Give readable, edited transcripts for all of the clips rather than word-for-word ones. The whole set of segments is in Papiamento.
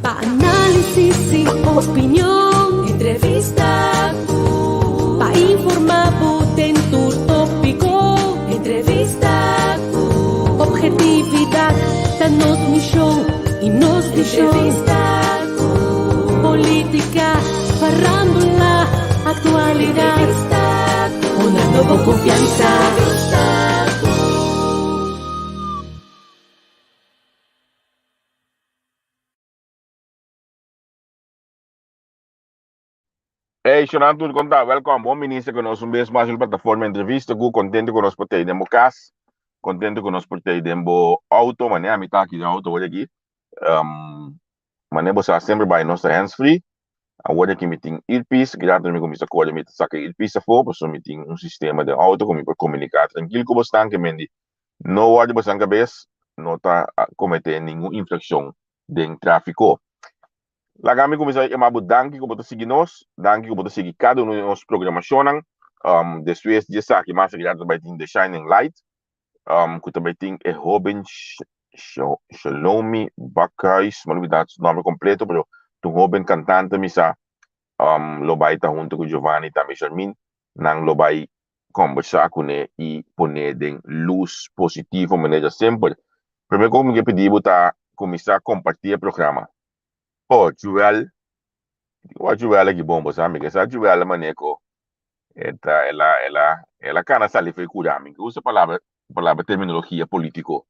Pa análisis i opinion. Entrevista ku. Pa informá bo den tur tópiko. Entrevista ku. Obhetividat ta nos mishon i nos vishon. Entrevista ku. Polítika, farándula, aktualidat. Entrevista ku. Honrando bo konfiansa. Entrevista ku. Hey, Shonan tur konta, welkom. Bon minister ku nos un bes mas riba plataforma entrevista ku kontento ku nos por tei den bo kas, kontento ku nos por tei den bo auto, manera mi ta aki den auto awor aki. Um, manera bo sa semper bai nos ta hands free. Awor aki mi tin earpiece, grato mi kuminsa kore mi ta saka earpiece afó, pasobra mi tin un sistema den auto ku mi por komuniká trankil ku bosnan ke men di no wòrdu bosnan kabes, no ta kometé ningun infrakshon den tráfiko. Laga mi kuminsá yama bo danki ku bo ta sigui nos, danki ku bo ta sigui kada uno di nos programashonnan. Um, despues di esaki mas adelante ta bai tin The Shining Light, um, ku ta bai tin e hoben Shalomi Bakhuis, mi a lubida su nomber kompleto, pero ta un hoben kantante mi sa, um, lo bai ta hunto ku Giovanni tambe Sharmin, nan lo bai kombersá kuné i pon'é den lus positivo manera semper. Promé kos mi ke pidi bo ta kuminsá kompartí e programa. Oh, Joel, oh, Joel aki bon, bo sa mi ke sa Joel manera ku e ta el a el a el a kana sali for e kura. Mi ke usa palabra palabra terminologia polítiko.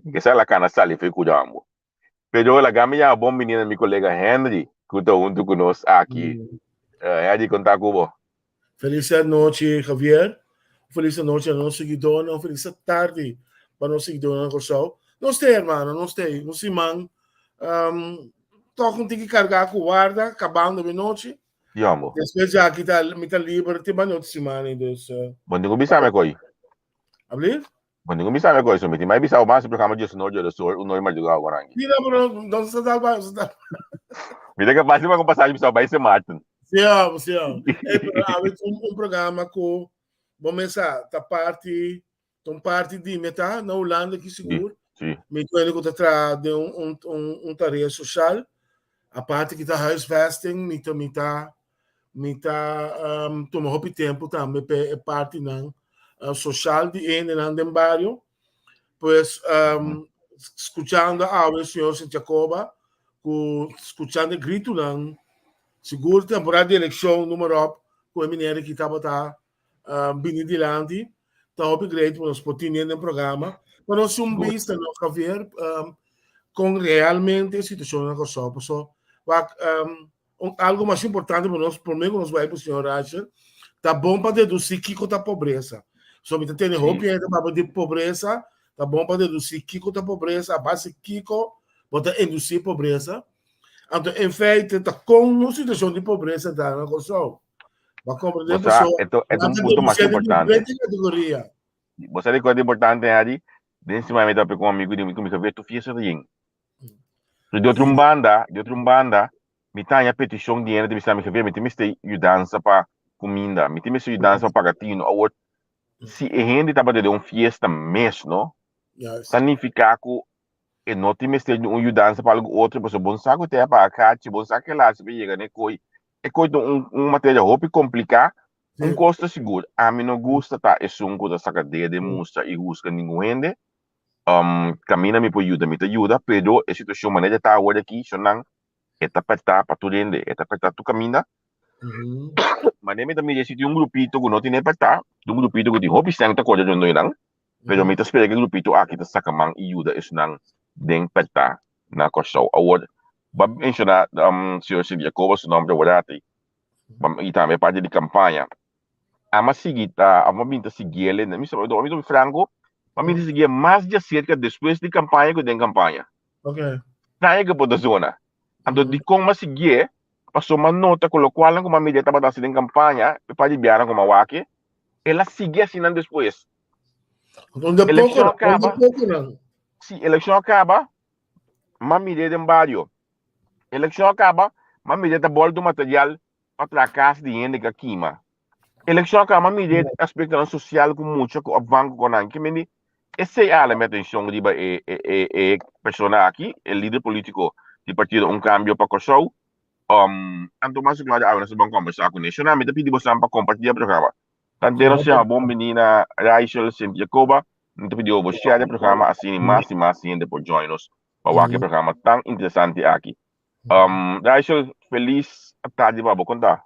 Mi ke sa el a kana sali for e kura ambo. Pero laga mi yama bon bini na mi kolega Henry ku ta huntu ku nos aki. Henry, kon ta ku bo? Felis anochi Javier, felis anochi a nos siguidónan, felis tardi pa nos siguidónan na Kòrsou. Nos t'ei hermano, nos t'ei. Un siman um, tòg un tiki kargá ku warda, kabando mi nochi. Yombo. Despues djaki ta, mi ta liber te banda otro siman, dus. Uh, Bo tin ku bisa mi koi. Ablief? Bo tin ku bisa mi koi, so mi tin mai bisa bo mas programa djes un or djes or, un or madrugá awor anki. Mira, pero no sa dal ba, sa dal. Mi ta kapas di un pasaje bisa bo bai Sint Maarten. Sí, sí. Eh, pero awe un, un programa ku bo mesa ta parti, ta un parti di mi ta na Hulanda ki sigur. Sí. Mi tuende ku ta traha den un, un, un, un tarea social. Aparte ki ta huisvesting, mi ta, mi ta Mi ta um, tuma hopi tempo tambe pa e partinan uh, social di hendenan den bario. Pues um, escuchando awe señor Jacoba, ku escuchando e gritonan, sigur temporada di eleccion nummer op, ku e meneer ki tabata um, bini dilanti, ta hopi great pa nos por tin den programa. Pa nos un bista, no, Javier, um, con realmente e situacion na Kòrsou. Paso, wak, um, Un algo mas importante pa nos, promé ku nos bai pa señor Rachel, ta bon pa dedusí kiko ta pobresa. So mi ta tene hopi hende papia di pobresa, ta bon pa dedusí kiko ta pobresa, a base kiko bo ta indusí pobresa. Anto en feite ta kon nos situashon di pobresa ta na Kòrsou. Bo a komprendé Bo sa, pasobra e ta e ta nan un ta punto masha dedusí den importante. diferente kategoria. Bo sa di kua ta importante, Harry? Den siman mi ta papia ku un amigu di mi ku mi sa ve tur fiesta ta yen. Pero di otro un banda, di otro un banda, mi ta haña petishon di hende ta bisa mi, Javier, mi tin mester yudansa pa kuminda, mi tin mester yudansa pa paga tino. Awor, si e hende tabata den un fiesta mes, no? Ta nifiká ku e no tin mester di un yudansa pa algu otro, pasobra bon sa ku te a paga kachi, bon sa ke lasi pa yega na e koi. E koi ta un un materia hopi kompliká. Un kos ta sigur, ami no gusta ta esun ku ta saka dede mustra i husga ningun hende. Um, camina mi por yuda, mi ta yuda, pero e situacion manera ta awor aki, shonan, e ta perta pa tur hende, e ta perta tur caminda. Manera mi ta mira si tin un grupito cu no tin e perta, tin un grupito cu tin hopi sèn ta corre rondon nan, pero mi ta spera cu e grupito aki ta saca man y yuda esnan den perta na Corsou. Awor, bo a menciona, um, señor Cindy Jacoba su nomber awor ati, y tambe parti di campaña. Ama sigui ta, ama bin ta siguiele, mi sa, mi ta franco, ma mi ta siguié mas di acerca despues di campaña cu den campaña. Okay. Traña que por ta zona. Anto dicon ma siguié, paso ma nota cu locualnan cu ma mira tabata haci den campaña, e par di bianan cu ma wak, el a sigui asinan despues. Donde Eleccion poco, a donde caba. poco nan. Si, eleccion a caba, ma mir'é den bario. Eleccion a caba, ma mir'é ta boldo material pa traha kas di hende ka kima. Elekshon a kaba mira e aspektonan sosial ku mucha ku opvang ku nan. Ke mende esei a hala mi atenshon riba e e e e persona aki, e lider politiko. Di partido Un Kambio pa Kòrsou. Anto mas ku awe nos ta ban kombersá kuné. Shona, mi ta pidi bosan pa kompartí e programa. Tante nos yama bon biní na Raichel Sint Jacoba. Mi ta pidi bo share e programa asina mas i mas hende por join nos pa wak e programa tan interesante aki. Raichel, felis tardi pa bo. Kon ta?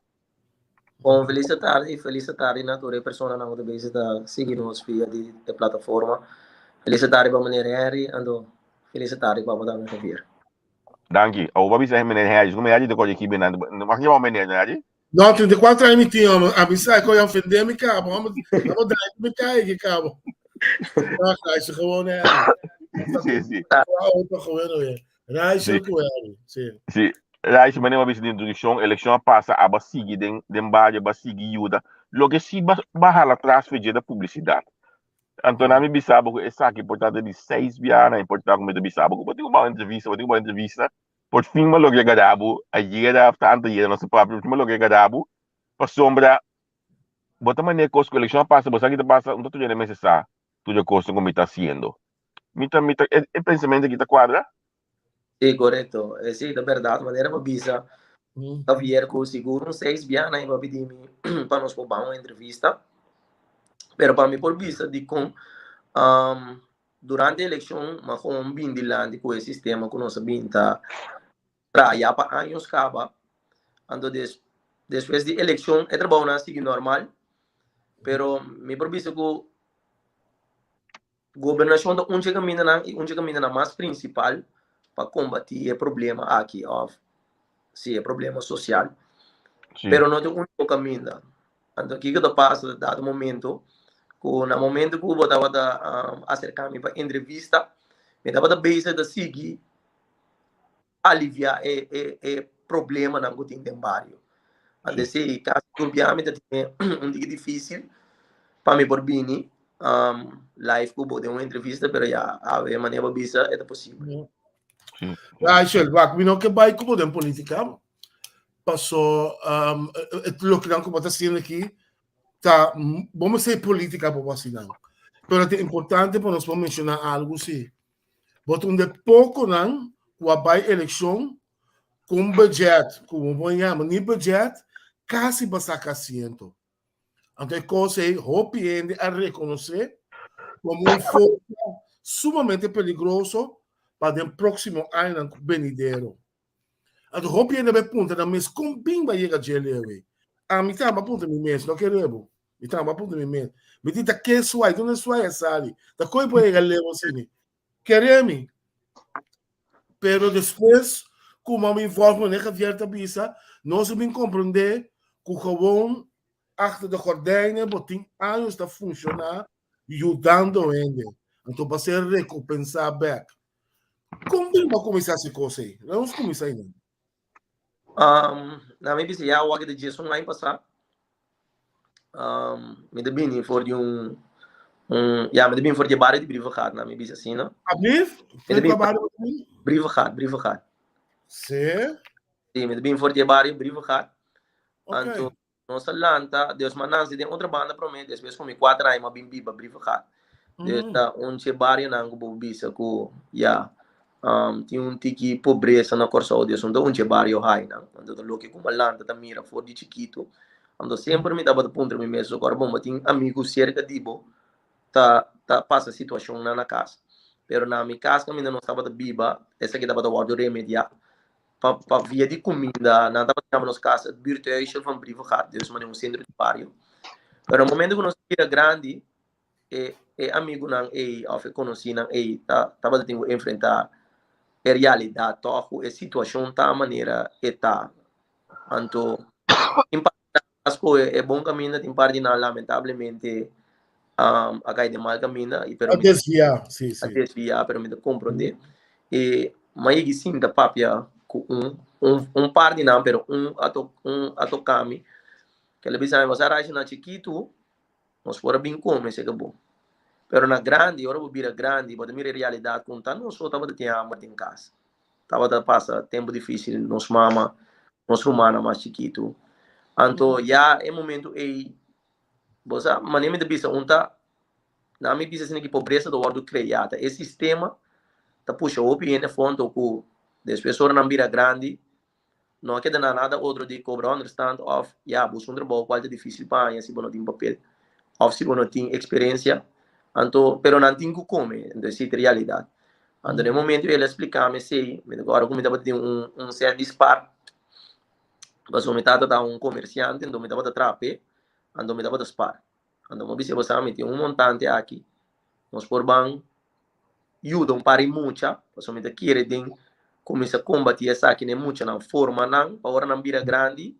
Bon, felis tardi, felis tardi na tur e personanan ku ta bezig ta sigui nos via di e plataforma. Felis tardi pa meneer Henry, anto felis tardi pa bo tambe Javier. Danki. Awor bo a bisa meneer Henry, ku meneer Henry ta kore aki binan, no mag yama meneer no Henry? No, 34 aña mi tin, hombre. A mi sa ku a ofendé mi kabo, hombre. Abo dai mi kai ki kabo. No, Raichel gewoon Henry. Sí, sí. Auto gewoon weer. Raichel ku Henry, sí. Sí. Raichel, manera bo a bisa den introdukshon, elekshon a pasa, abo a sigui den den bario, abo a sigui yuda. Loke sí ba ba hala tras for dje ta publisidat. Anto nan mi bisa bo ku esaki por ta di seis biaha, por ta ku mi ta bisa bo ku bo tin ku bai un entrevista, bo tin ku bai un entrevista. Por fin bo logra gara bo, ayera of ta anteayera no sa papia, por fin bo logra gara bo, pasobra bo ta manera kos ku elekshon a pasa, bo sa ki ta pasa, un ta tur hende mester sa tur e kosnan ku mi ta hasiendo. Mi ta, mi ta, e pensamentu aki ta kuadra? Sí, korekto. Sí, ta bèrdat. Manera bo bisa, Javier, ku sigur un seis biaha nan a pidi mi pa nos por ban un entrevista. Pero pa mi por bisa dikon durante elekshon mi a kon bin dilanti ku e sistema ku nos a bin ta traha ya pa años kaba. Anto despues di elekshon e trabounan a sigui normal, pero mi por bisa ku Gobernashon ta un dje kamindanan i un dje kamindanan mas prinsipal pa kombatí e problema aki òf si e problema sosial. Pero no ta e úniko kaminda. Anto kiko ta pasa ta dado momento ku na momento ku bo tabata aserká mi pa entrevista mi tabata bezig ta sigui aliviá e e e problemanan ku tin den bario. Anto esei kasi tur bia mi ta tene un tiki difísil pa mi por bini live ku bo den un entrevista, pero ya awe manera bo bisa e ta posibel. Rachel, wak, mi no ke bai ku bo den politika, paso loke nan ku bo ta haciendo aki ta, bo mester politika pa bo hasi nan. Pero ta importante pa nos por menciona algu si. Bo ta un de poconan cu a bay eleccion cu un budget, cu bo por yama ni budget, casi pa saca asiento. Anto e cos ey hopi hende a reconoce como un forsa sumamente peligroso pa den proximo añanan venidero. Anto hopi hende bai puntra nan mes kon bin bai yega dje leu ei. Ami tambe a puntra mi mes, no kere bo. Mi tambe a puntra mi mes. Mi di ta ke suai, donde suai a sali? Ta kon e por yega leu asina? Kere mi. Pero despues ku mi involve mane Javier ta bisa, nos a bin komprende ku gewoon achter de gordijnen bo tin años ta funshoná yudando hende. Anto bo a ser rekompensá bèk. Kon bin bo a kuminsá hasi kos ei? Laga nos kuminsá einan. Na mi bisa ya wak di djes un aña pasá. Mi ta bini for di un, un, ya, mi ta bini for di e bario di Brievengat, na mi bisa asina. Ablief? Mi ta bini Kua bario bo ta bini? Brievengat, Brievengat. Sí? Sí, mi ta bini for di e bario Brievengat. Ok. Anto, Nos a lanta, Deus m'a nansi den otro banda promé, despues ku mi kuater aña m'a bin biba Brievengat. Deus ta un dje barionan ku bo bisa ku ya tin un tiki pobresa na Kòrsou, Deus no ta un dje bario hainan. Anto ta loke ku m'a lanta ta mira for di chikitu. Anto semper mi tabata puntra mi mes, ora bon bo tin amigu serka di bo ta ta pasa situashonnan na kas. Pero na mi kas kaminda nos tabata biba, esaki tabata wòrdu remediá. Pa pa via di kuminda, nan tabata yama nos kas het buurthuisje van Brievengat, dus manera un sentro di bario. Pero na momento ku nos bira grandi, e e amigunan ei òf e konosínan ei ta tabata tin ku enfrentá e realidat tòg ku e situashon ta manera e ta. Anto tin par di nan a skohe e bon kaminda, tin par di nan lamentablemente a kai den mal kaminda i pero A mi desviá, sí, a sí. desviá, pero mi ta komprondé. E mi a yegi sinta papia ku un un un par di nan, pero un a to un a toka mi, ke el a bisa mi, Bo sa Rashi, na chikitu nos por a bin kome esei ku bo, pero na grandi, ora bo bira grandi, bo ta mira e realidat ku ta nos so tabata tin hamber den kas. Tabata pasa tempu difícil, nos mama, nos rumannan mas chikitu. Anto ya e momento ei, bo sa, manera mi ta bisa, un ta, nan mi bisa asina ki pobresa ta wòrdu kreá, ta e sistema ta pusha hopi hende afó anto ku Despues ora nan bira grandi, no a keda na nada otro di kobra onderstand òf ya buska un trabou kual ta difísil pa haña si bo no tin papel òf si bo no tin eksperensia. Anto, pero nan tin ku kome, anto esei ta realidat. Anto na e momento el a splika mi esei, mi ta kòrda ku mi tabatin un un sèt di spar, pasobra mi tata ta un komersiante, anto mi tabata traha p'e, anto mi tabata spar. Anto mi a bisa, bo sa mi tin un montante aki, nos por ban yuda un par di mucha, pasobra mi ta kere den kuminsá kombatí esaki na e muchanan, forma nan pa ora nan bira grandi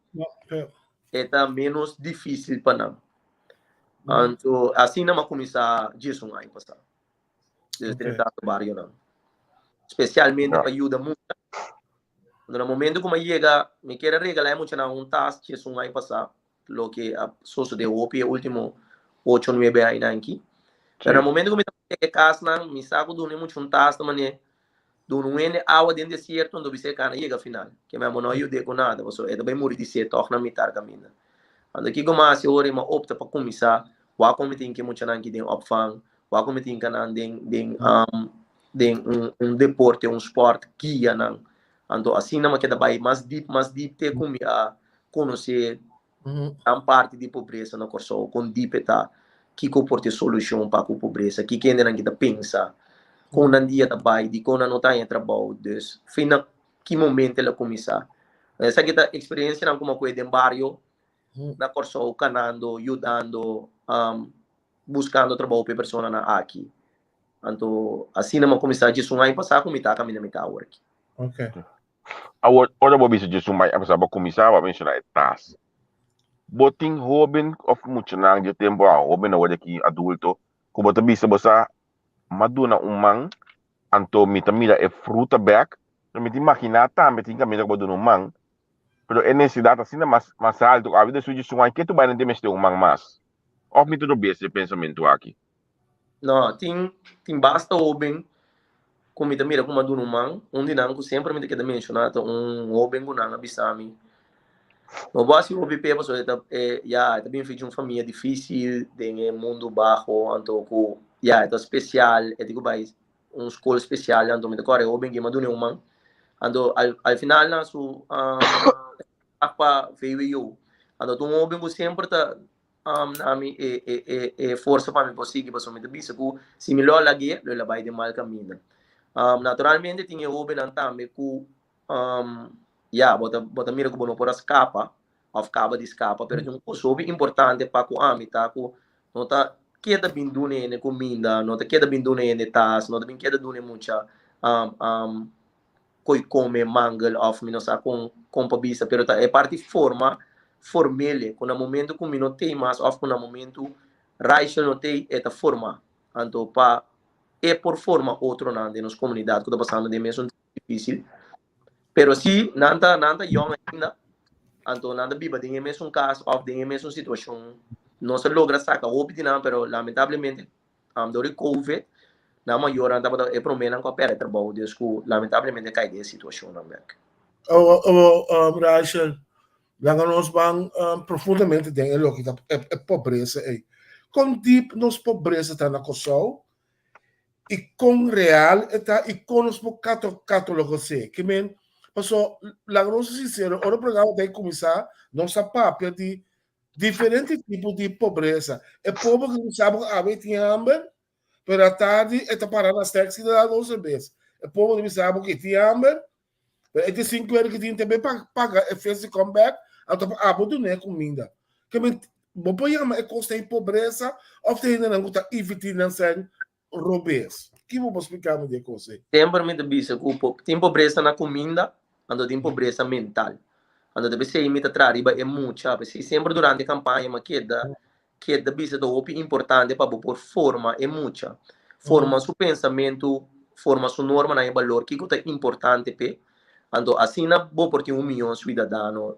e ta ménos difísil pa nan. Anto asina mi a kuminsá djes un aña pasá, des drentando barionan, spesialmente pa yuda mucha. Anto na momento ku mi a yega, mi kier a regalá e muchanan un tas djes un aña pasá, loke a sosode hopi e ultimo ocho nuebe añanan aki. Pero na momento ku mi ta e kasnan, mi sa ku duna e mucha un tas ta manera duna un hende awa den desierto anto bisa e kana yega final. Ke mi amo no a yud'é ku nada pasobra e ta bai muri di sed tòg na mitar kaminda. Anto kiko mi a hasi ora i mi a opta pa kuminsá wak kon mi tin ke muchanan ki den opvang, wak kon mi tin kanan den den den un un deporte, un spòrt, guia nan. Anto asina mi a keda bai mas dip mas dip te ku mi a konosé gran parti di pobresa na Kòrsou, kon dip e ta, kiko por ta e solushon pa ku pobresa, kiko hendenan ki ta pensa, kon nan dia ta bai, dikon nan no ta haña trabou, dus fin na ki momento el a kuminsá. Esaki ta eksperensianan ku mi a kohe den bario na Kòrsou, kanando, yudando, buskando trabou pa e personanan aki. Anto asina mi a kuminsá djis un aña pasá ku mi ta kaminda mi ta awor aki. Okay. Awor, ora bo bisa djis un aña pasá bo kuminsá, bo a menshoná e tas. Bo tin hóben òf muchanan dje tempu a hóben awor aki adulto ku bo ta bisa bo sa m'a duna un man anto mi ta mira e fruta bèk, pero mi ta imaginá tambe tin kaminda ku bo duna un man pero e nesesidat asina mas mas alto ku abi despues djis un aña ke tu bai nan tin mester un man mas? Òf mi ta robes e pensamentu aki? No, tin tin basta hoben ku mi ta mira ku mi a duna un man. Un di nan ku semper mi ta keda menshoná ta un hoben ku nan a bisa mi, No bo hasi hopi p'e pasobra e ta e ya e ta bin di un famia difísil den e mundu baho anto ku ya e ta spesial e tin ku bai un skol spesial anto mi ta kòrda e hoben ke mi a duna e un man. Anto al al final nan su pa VWO. Anto ta un hoben ku semper ta na mi e e e e forsa pa mi por sigui pasobra mi ta bisa ku si mi lo a lag'é lo el a bai den mal kaminda. Naturalmente tin e hóbennan tambe ku ya bo ta bo ta mira ku bo no por a skapa òf kaba di skapa pero tin un kos hopi importante pa ku ami ta ku no ta keda bin duna hende kuminda, no ta keda bin duna hende tas, no ta bin keda duna e mucha koe kome mangel of mi no sa kon kon pa bisa pero ta e parti forma formele ku na momento ku mi no tei mas of ku na momento Raichel no tei e ta forma anto pa e por forma otronan den nos komunidat ku ta pasando den mesun difisil pero si nan ta nan ta yong ainda anto nan ta biba den e mesun kas of den e mesun situashon nos a logra saka hopi di nan pero lamentablemente Dor di covid, nan mayornan tabata e proménan ku a pèrdè trabou, dus ku lamentablemente a kai den e situashonnan bèk. Awo, awo, Rachel, laga nos ban profundamente den e loke ta e pobresa ei. Kon dip nos pobresa ta na Kòrsou i kon real e ta i kon nos por katalogis'é? Ke men, paso laga nos ser sinsero, ora e programa ta kuminsá nos a papia di Diferente tipo di pobresa. E pober ku sa bo awe tin hamber, pero atardi e ta para na stèk si ta da dos serbes. E pober ku bisa bo ku e tin hamber, pero e tin sinkuenta ku tin tambe pa paga e fes di kòmbèk, anto pa abo dun'é kuminda. Ke men, bo por yama e kos ei pobresa òf ta hendenan ku ta invertí nan sèn robes? Ki bo por splika mi di e kos ei? Semper mi ta bisa ku tin pobresa na kuminda, anto tin pobresa mental. Anto ta p'esei mi ta traha riba e mucha. P'esei semper durante e kampaña mi a keda keda bisa ta hopi importante pa bo por forma e mucha. Forma su pensamentu, forma su normanan i balor, kiko ta importante p'e. Anto asina bo por tin un mihó suidadano.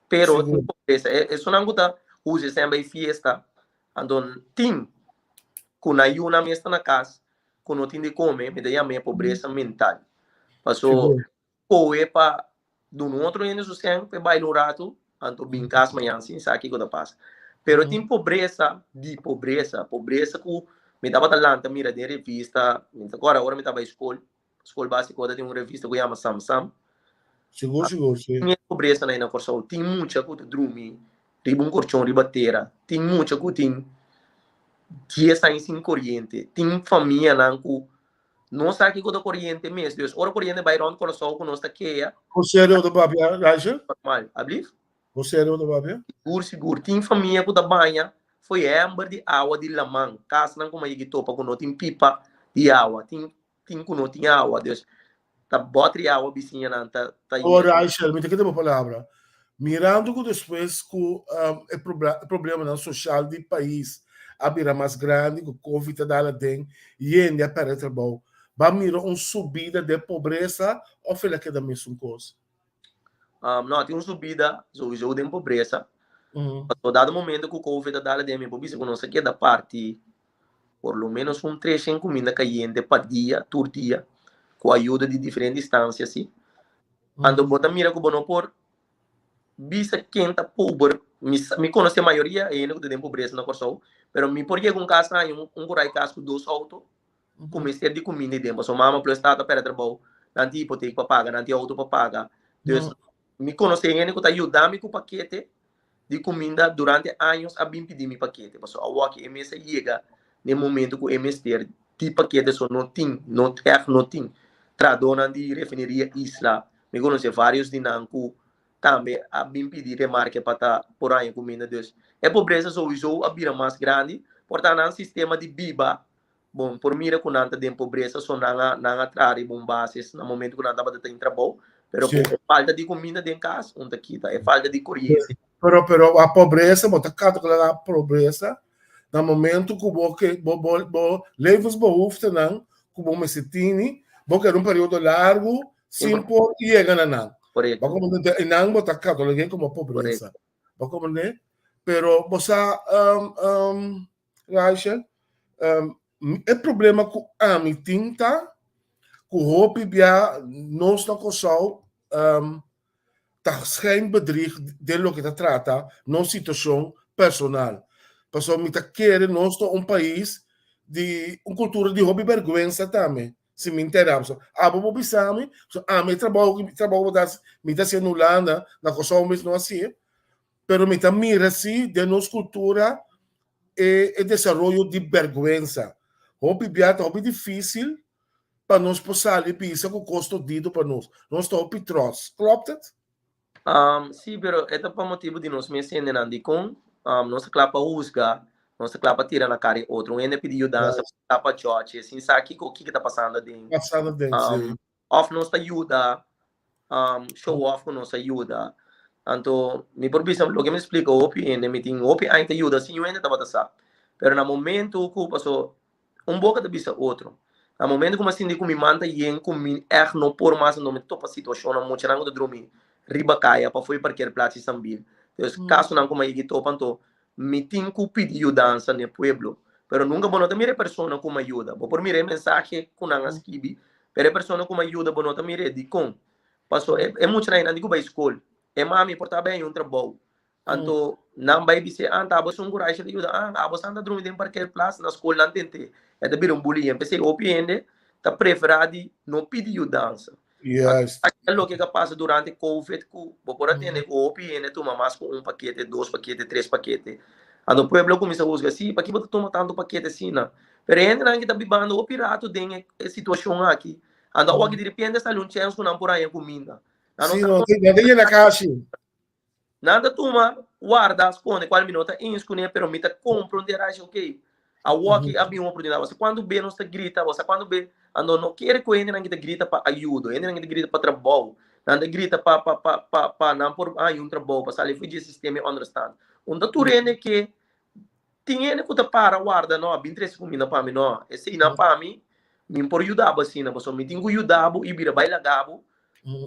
Pero tin pobresa, esunnan ku ta usa esei bai fiesta, Anto tin ku nan yunan mes ta na kas ku no tin di kome, mi ta yam'é pobresa mental. Paso kohe pa duna un otro hende su sèn pa e baila un ratu, anto bin kas mañan sin sa kiko ta pasa. Pero tin pobresa di pobresa, pobresa ku mi tabata lanta mira den revista, mi ta kòrda ora mi tabata bai skol. Skol básiko ta tin un revista ku yama Sam Sam. Sigur, sigur, si. Tin e pobresa na Kòrsou. Tin mucha ku ta drumi riba un korchon riba tera. Tin mucha ku tin dies aña sin koriente. Tin famianan ku no sa kiko ta koriente mes. Dus ora koriente bai rònt Kòrsou ku nos ta kea. Kon serio bo ta papia, Rachel? Normal. Ablief? Kon serio bo ta papia? Sigur, sigur. Tin famia ku ta baña fo'i hèmber di awa di laman. Kasnan ku mayigi topa ku no tin pipa di awa. Tin tin ku no tin awa. Dus ta bòtri awa bisiñanan ta ta Awor, Rachel, mi ta keda bo palabra. Mirando ku despues ku e problemanan sosial di pais a bira mas grandi, ku covid ta dal aden, hende a pèrdè trabou, bo a mira un subida den pobresa òf el a keda mesun kos? No, tin un subida souiso den pobresa. Pasobra dado momento ku covid a dal aden, mi por bisa ku nos a keda parti por lo menos un treshen kuminda kayente pa dia, tur dia, ku ayuda di diferente instansia si. Anto bo ta mira ku bo no por bisa ken ta pober. Mi sa, mi konosé mayoria e hende ku ta den pobresa na Kòrsou, pero mi por yega un kas haña un un kurai kas ku dos outo ku mester di kuminda ei den, pasobra mama plus tata pèrdè trabou, nan tin hipotek pa paga, nan tin outo pa paga. Dus Mi konosé hende ku ta yuda mi ku pakete di kuminda durante años a bin pidi mi pakete pasobra awoki e mes a yega na e momento ku e mester di pakete so no tin no ègt no tin. Trahadónan di refineria Isla mi konosé vários di nan ku tambe a bin pidi remarke pa ta por haña kuminda dus e pobresa souiso a bira mas grandi por ta nan sistema di biba Bon, por mira ku nan ta den pobresa, so nan a nan a traha riba un basis na momento ku nan tabata tin trabou, pero ku e falta di kuminda den kas, un ta kita, e falta di koriente. Pero pero a pobresa, bo ta kalkulá pobresa na momento ku bo ke bo bo bo levensbehoeftenan ku bo mester tini, bo keda un periodo largu sin por yega na nan. Korekto. Bo komprende? E nan bo ta kalkulá komo pobresa. Bo komprende? Pero bo sa Rachel, e problema ku ami tin ta ku hopi bia nos na Kòrsou ta schijnbedrieg den loke ta trata nos situashon personal. Pasobra mi ta kere nos ta un pais di un kultura di hopi bèrgwensa tambe, si mi entera. Pasobra abo bo bisa mi, pasobra ami e trabou ku bo ta hasi, mi ta hasié na Hulanda, na Kòrsou mes no hasié. Pero mi ta mira si den nos kultura e e desaroyo di bèrgwensa. Hopi bia ta hopi difísil pa nos por sali bisa ku kos ta odido pa nos. Nos ta hopi trots. Klopt het? Sí, pero e ta pa motibu di nos mes hendenan. Dikon nos ta kla pa husga, nos ta kla pa tira na kara e otro. Un hende pidi yudansa, nos ta kla pa judge sin sa kiko kiko ta pasando aden. Pasando aden, sí. Òf nos ta yuda show off ku nos a yuda. Anto mi por bisa loke mi splika hopi hende, mi tin hopi aña ta yuda sin hende tabata sa. Pero na momento ku paso un boka ta bisa otro. Na momento ku mi a sinti ku mi man ta yen ku mi ègt no por mas anto mi topa situashonnan muchanan ku ta drumi riba kaya pafó di parkeerplaats di Sambil. Entonces kasonan ku mi a yega topa anto Mi tin ku pidi yudansa n'e pueblo. Pero nunka bo no ta mira e persona ku mi a yuda. Bo por mira e mensahe ku nan a skibi, pero e persona ku mi a yuda bo no ta mir'é. Dikon? Paso e e muchanan ei nan tin ku bai skol. E mami por ta bai haña un trabou. Anto nan bai bis'é, Ah, anta abo esun ku Raisha ta yuda. Ah, abo sa anda drumi den parkeerplaats. Na skol nan tent'é. E ta bira un bullying. P'esei hopi hende ta preferá di no pidi yudansa. Juist. Aki loke ka pasa durante Covid ku bo por a tende ku hopi hende tuma mas ku un pakete, dos pakete, tres pakete. Anto pueblo a kuminsá husga, sí, paki bo ta tuma tantu pakete asina? Pero e hendenan ki ta bibando hopi rato den e situashon aki, anto awor di repente sali un chèns ku nan por haña kuminda. Nan no Sí, sa no, nan ta yena kashi. Nan ta tuma, warda, skonde, kual mi no ta eens kuné, pero mi ta komprondé Rashi, ok, awoki a bin un oportunidat. Bo sa kuantu be nos ta grita, bo sa kuantu be, anto no kere ku hendenan ki ta grita pa ayudo, hendenan ki ta grita pa trabou, nan ta grita pa pa pa pa pa nan por haña un trabou, pa sali for di e sistema e onderstand. Un ta tur hende ke tin hende ku ta para warda, no, bin trese kuminda pa mi, no, eseinan pa mi, mi por yuda bo asina, pasobra mi tin ku yuda bo i bira bai laga bo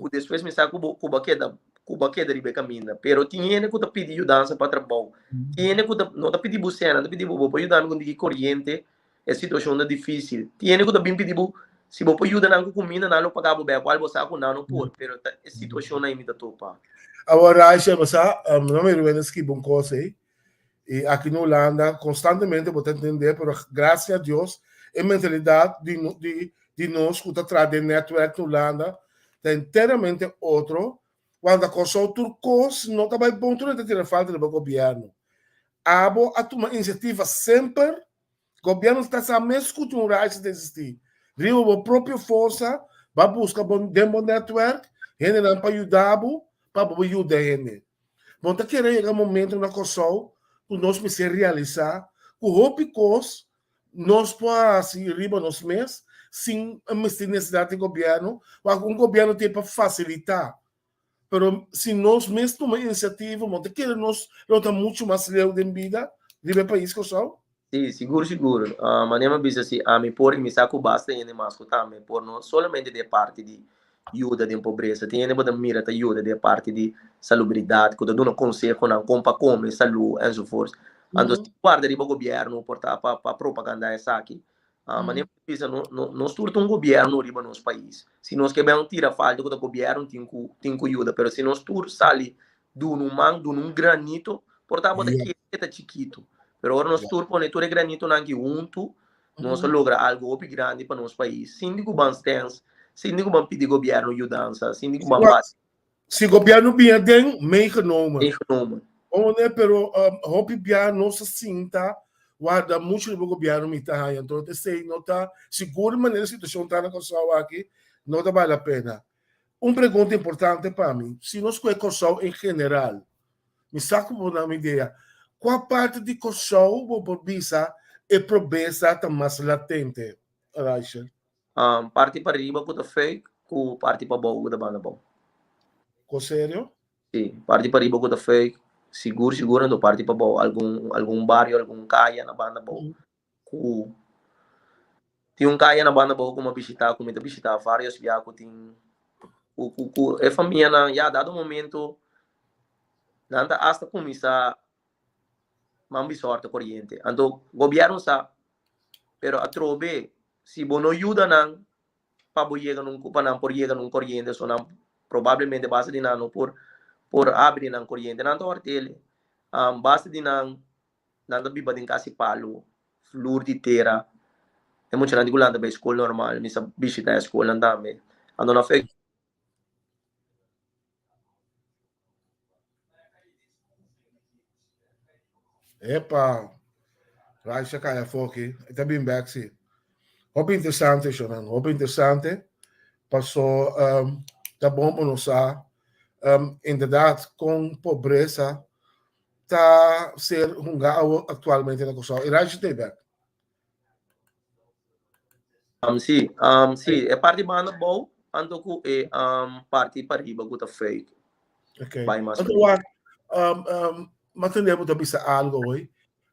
ku despues mi sa ku bo ku bo a keda ku bo a keda riba e kaminda. Pero tin hende ku ta pidi yudansa pa trabou. Tin hende ku ta no ta pidi bo sèn, nan ta pidi bo bo por yuda mi ku un tiki koriente, e situashon ta difísil. Tin hende ku ta bin pidi bo si bo por yuda nan ku kuminda nan lo paga bo bèk, kual bo sa ku nan no por, pero ta e situashon ei mi ta topa. Awor Raisha, bo sa, no mi ruben a skibi un kos ei, i aki na Hulanda konstantemente bo ta entendé, pero grasia a Dios e mentalidat di di. di nos ku ta traha den netwerk na Hulanda ta enteramente otro, want na Kòrsou tur kos no ta bai bon, tur hende ta tira falta riba gobièrnu. Abo a tuma inisiativa semper, gobièrnu ta sa mes ku tin un raiz ta eksistí. Riba bo propio forsa bo a buska bo den bo netwerk hendenan pa yuda bo pa bo por yuda hende. Bo ta kere yega momento na Kòrsou ku nos mester realisá ku hopi kos nos por hasi riba nos mes sin mester nesesidat di gobièrnu, wak un gobièrnu tin pa fasilitá. Pero si nos mes tuma inisiativa, bo ta kere nos lo ta muchu mas leu den bida riba e pais Kòrsou? Sí, sigur sigur. Manera mi a bisa si ami por i mi sa ku basta hende mas ku tambe por no solamente den e parti di yuda den pobresa, tin hende bo ta mira ta yuda den e parti di salubridat ku ta duna konsehonan kon pa kome salú enzovoorts. Anto si warda riba gobièrnu por ta pa pa propagandá esaki. Manera mi a bisa no no nos tur ta un gobièrnu riba nos pais. Si nos ke ben tira falta ku ta gobièrnu tin ku tin ku yuda pero si nos tur sali duna un man, duna un granito, por ta bo ta kere ke ta chikitu, pero ora nos tur pone tur e granitonan aki huntu, nos a logra algo hopi grandi pa nos pais, sin di ku ban stens, sin di ku ban pidi gobièrnu yudansa, sin di ku ban bati. Si gobièrnu bini aden, meegenomen. Meegenomen. Oh ne, pero hopi bia nos a sinta warda muchu riba gobièrnu mi ta haña, anto esei no ta sigur manera e situashon ta na Kòrsou aki, no ta bale la pena. Un pregunta importante pa mi, si nos kohe Kòrsou en general, mi sa ku bo na mi idea, kua parti di Kòrsou bo por bisa e probesa ta mas latente, Raichel? Parti pariba ku ta feik ku parti pabou ku ta banda bou. Ko serio? Si, parti pariba ku ta feik, sigur sigur anto parti pabou algun algun bario algun kaya na banda bou ku tin un kaya na banda bou ku mi a bishita ku mi ta bishita varios bia ku tin ku ku ku e famianan ya dado momento nan ta asta kuminsá man bisa hòrta koriente anto gobièrnu sa pero atrobe si bo no yuda nan pa bo yega na un pa nan por yega na un koriente so nan probablemente base di nan no por por abri nan koriente nan ta hòrt'el base di nan Nan ta biba den kasi palu, flur di tera. E muchanan di ku lanta bai skol normal, mi sa bishita e skolnan tambe. Anto nan fe. Epa, Raisha kai afó aki. E ta bin bèk si. Hopi interesante shownan, hopi interesante. Paso um, ta bon pa nos sa um, inderdaad kon pobresa ta ser hunga awo aktualmente na Kòrsou. E Rashi ta bek. Si, um, si, e parti banda bou, anto ku e um, parti pariba ku ta fake. Okay. Bai mas Anto wak, um, um, ma tende bo ta bisa algo hoy.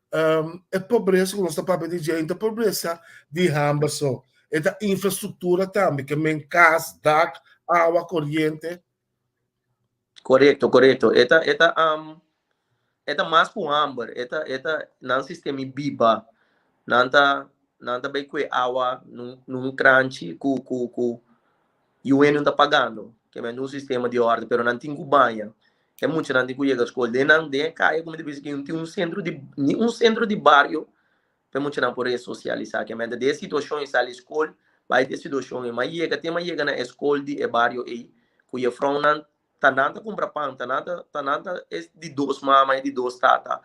Um, e pobresa ku nos ta papia di dje, ta pobresa di hamber so. E ta infrastruktura tambe, ke men kas, dak, awa, koriente. Korekto, korekto. E ta, e ta, um, e ta mas ku hamber. E ta, e ta nan sistema di biba. Nan ta, nan ta bai kue awa nun, nun kranchi ku, ku, ku UN no ta pagando. Ke men un sistema di orde, pero nan tin ku baña. E muchanan tin ku yega skol. Den nan, den e kaya ku mi ta bisa ki no tin un sentro di, ni un sentro di bario pa e muchanan por resosialisá. Ke mester den e situashon ei sali skol, bai den e situashon ei. Ma yega, te ma yega na e skol di e bario ei, ku jefrounan ta nan ta kumpra pan, ta nan ta, ta nan ta e di dos mama, e di dos tata.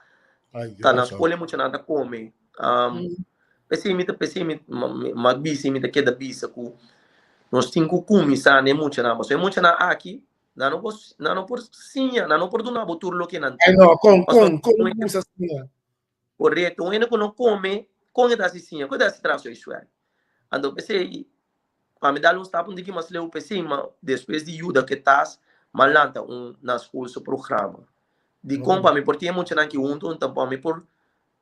Ta na skol e muchanan ta kome. P'esei mi ta, p'esei mi, mi a bisa i mi ta keda bisa ku nos tin ku kuminsá na e muchanan. Pasobra e muchanan aki, nan no por, nan no por siña, nan no por duna bo tur loke nan tin. No, kon, kon, kon kuminsá siña? Korekto, un hende ku no kome, kon e ta hasi siña? Kon e ta hasi traha su eswèl? Anto p'esei, pa mi dal un stap un tiki mas leu, p'esei ma despues di yuda ku e tas, m'a lanta un na skol su programa. Dikon? Pa mi por tin e muchanan ki huntu, anto pa mi por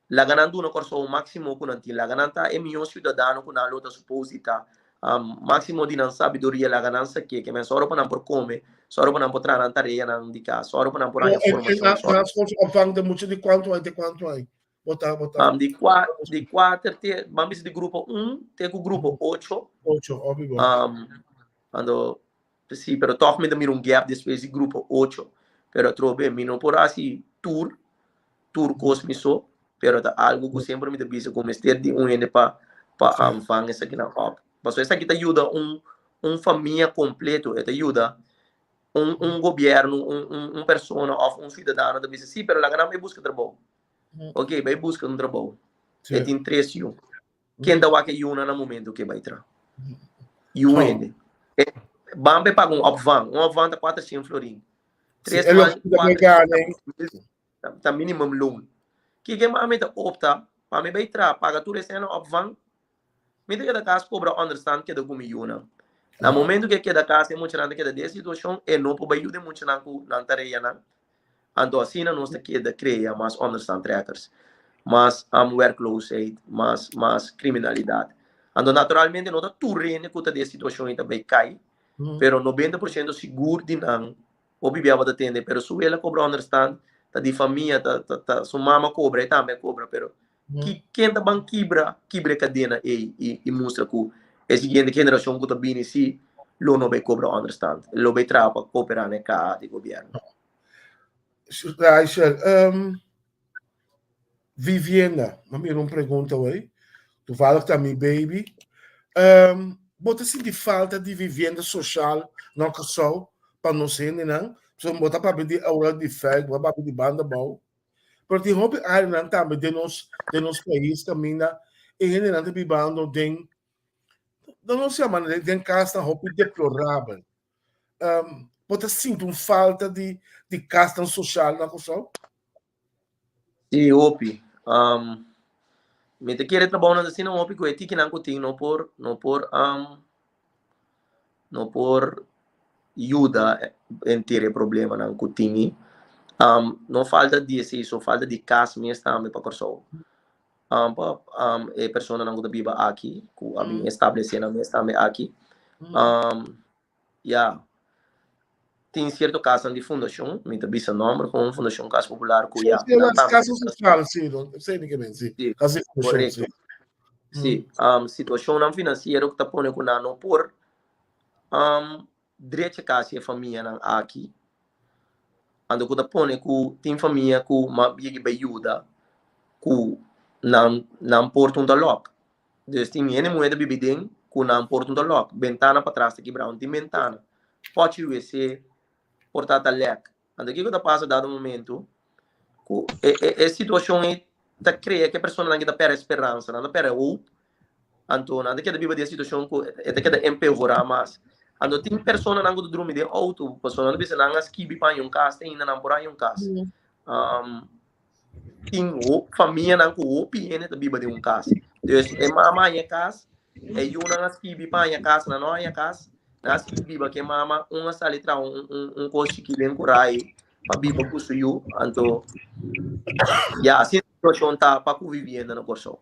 laga nan duna Kòrsou máksimo ku nan tin, laga nan ta e mihó siudadano ku nan lo ta supos di ta, máksimo di nan sabiduria, laga nan sa ke, ke men sòru pa nan por kome, sòru pa nan por traha nan tareanan di kas, sòru pa nan por haña formashon, sòru. Na skol su opvang ta mucha di kuantu aña te kuantu aña? Bo ta, bo ta. Di kua, di kuater te, ban bisa di grupo un te ku grupo ocho. Ocho, opi bon. Anto, si, pero tòg mi ta mira un gap despues di grupo ocho. Pero atrobe mi no por hasi tur, tur kos mi so, pero ta algu ku semper mi ta bisa ku mester di un hende pa pa aanvang esakinan op. Pasobra esaki ta yuda un un famia kompleto, e ta yuda un un gobièrnu, un un un persona òf un siudadano ta bisa si, pero laga nan bai buska trabou. Ok, bai buska un trabou. E tin tres yu. Ken ta wak e yunan na momento ku e bai traha? Yu hende. Ban pa e paga un opvang. Un opvang ta kuatershen florin. Tres man, ta minimum loan. Kiko e mami ta opta pa mi bai traha, paga tur esei na opvang? Mi ta keda kas kobra onderstand keda ku mi yunan. Na momento ku e keda kas e muchanan ta keda den e situashon, e no por bai yuda e muchanan ku nan tareanan. Anto asina nos ta keda krea mas onderstandtrekkers, mas werkloosheid, mas mas kriminalidat. Anto naturalmente no ta tur hende ku ta den e situashon ei ta bai kai, pero 90% sigur di nan Hopi bia bo ta tende, pero su wela kobra onderstand, ta di famia, ta, ta, ta su mama kobra, e tambe a kobra, pero ki, ken ta ban kibra, kibra e kadena ei i, i mustra ku e siguiente generashon ku ta bini si lo no bai kobra onderstand, lo bai traha pa koperá na e kaha di gobièrnu. Rachel, um, vivienda, m'a mira un pregunta hoy, toevallig ta mi baby. Um, bo ta sinti falta di vivienda social na Kòrsou pa nos hendenan? Pasobra bo ta papia di aula di fèk, bo ta papia di banda bou. Pero tin hopi áreanan tambe den nos den nos pais kaminda e hendenan ta bibando den, no sé, man, den kasnan hopi deplorabel. Um, bo ta sinti un falta di di kasnan social na Kòrsou? Sí, hopi. Um, mi ta kere trabounan asina hopi ku e tikinan ku tin no por no por um, no por yuda henter e problemanan ku tin. Um, no falta di esei, so falta di kas mes tambe pa Kòrsou. Um, pa um, e personanan ku ta biba aki, ku a bin establesé nan mes tambe aki. Um, Ya. Tin cierto casonan di fundacion, mi ta bisa nomber gewoon Fundacion Cas Popular cu ya. Sí, las casas social, sí, no, sí, ni que men, sí. Sí, Casa di fundacion, correcto. sí. Sí, situacionnan financiero cu ta pone cu nan no por drecha casi e famianan aki. Anto cu ta pone cu tin famia cu mas yegi bay yuda cu nan nan porta un ta lock. Dus tin hende muhé ta bibi den ku nan porta un ta lòk, bentana patras ta kibrá, no tin bentana, pòchi wc por ta ta lèk. Anto kiko ta pasa dado momento ku e e e situashon ei ta krea ku e personanan ke ta pèrdè speransa, nan ta pèrdè hoop, anto nan ta keda biba den e situashon ku e ta keda empeorá mas. Anto tin personanan ku ta drumi den outo pasobra nan ta bisa nan a skibi pa haña un kas te ainda nan por haña un kas. Tin famianan ku hopi hende ta biba den un kas. Dus e mama haña kas, e yunan a skibi pa haña kas, nan no haña kas, nan a sigui biba ku e mama, un a sali traha un un un kos chikí den kura ei pa biba ku su yu. Anto ya, asina e situashon ta pa ku vivienda na Kòrsou.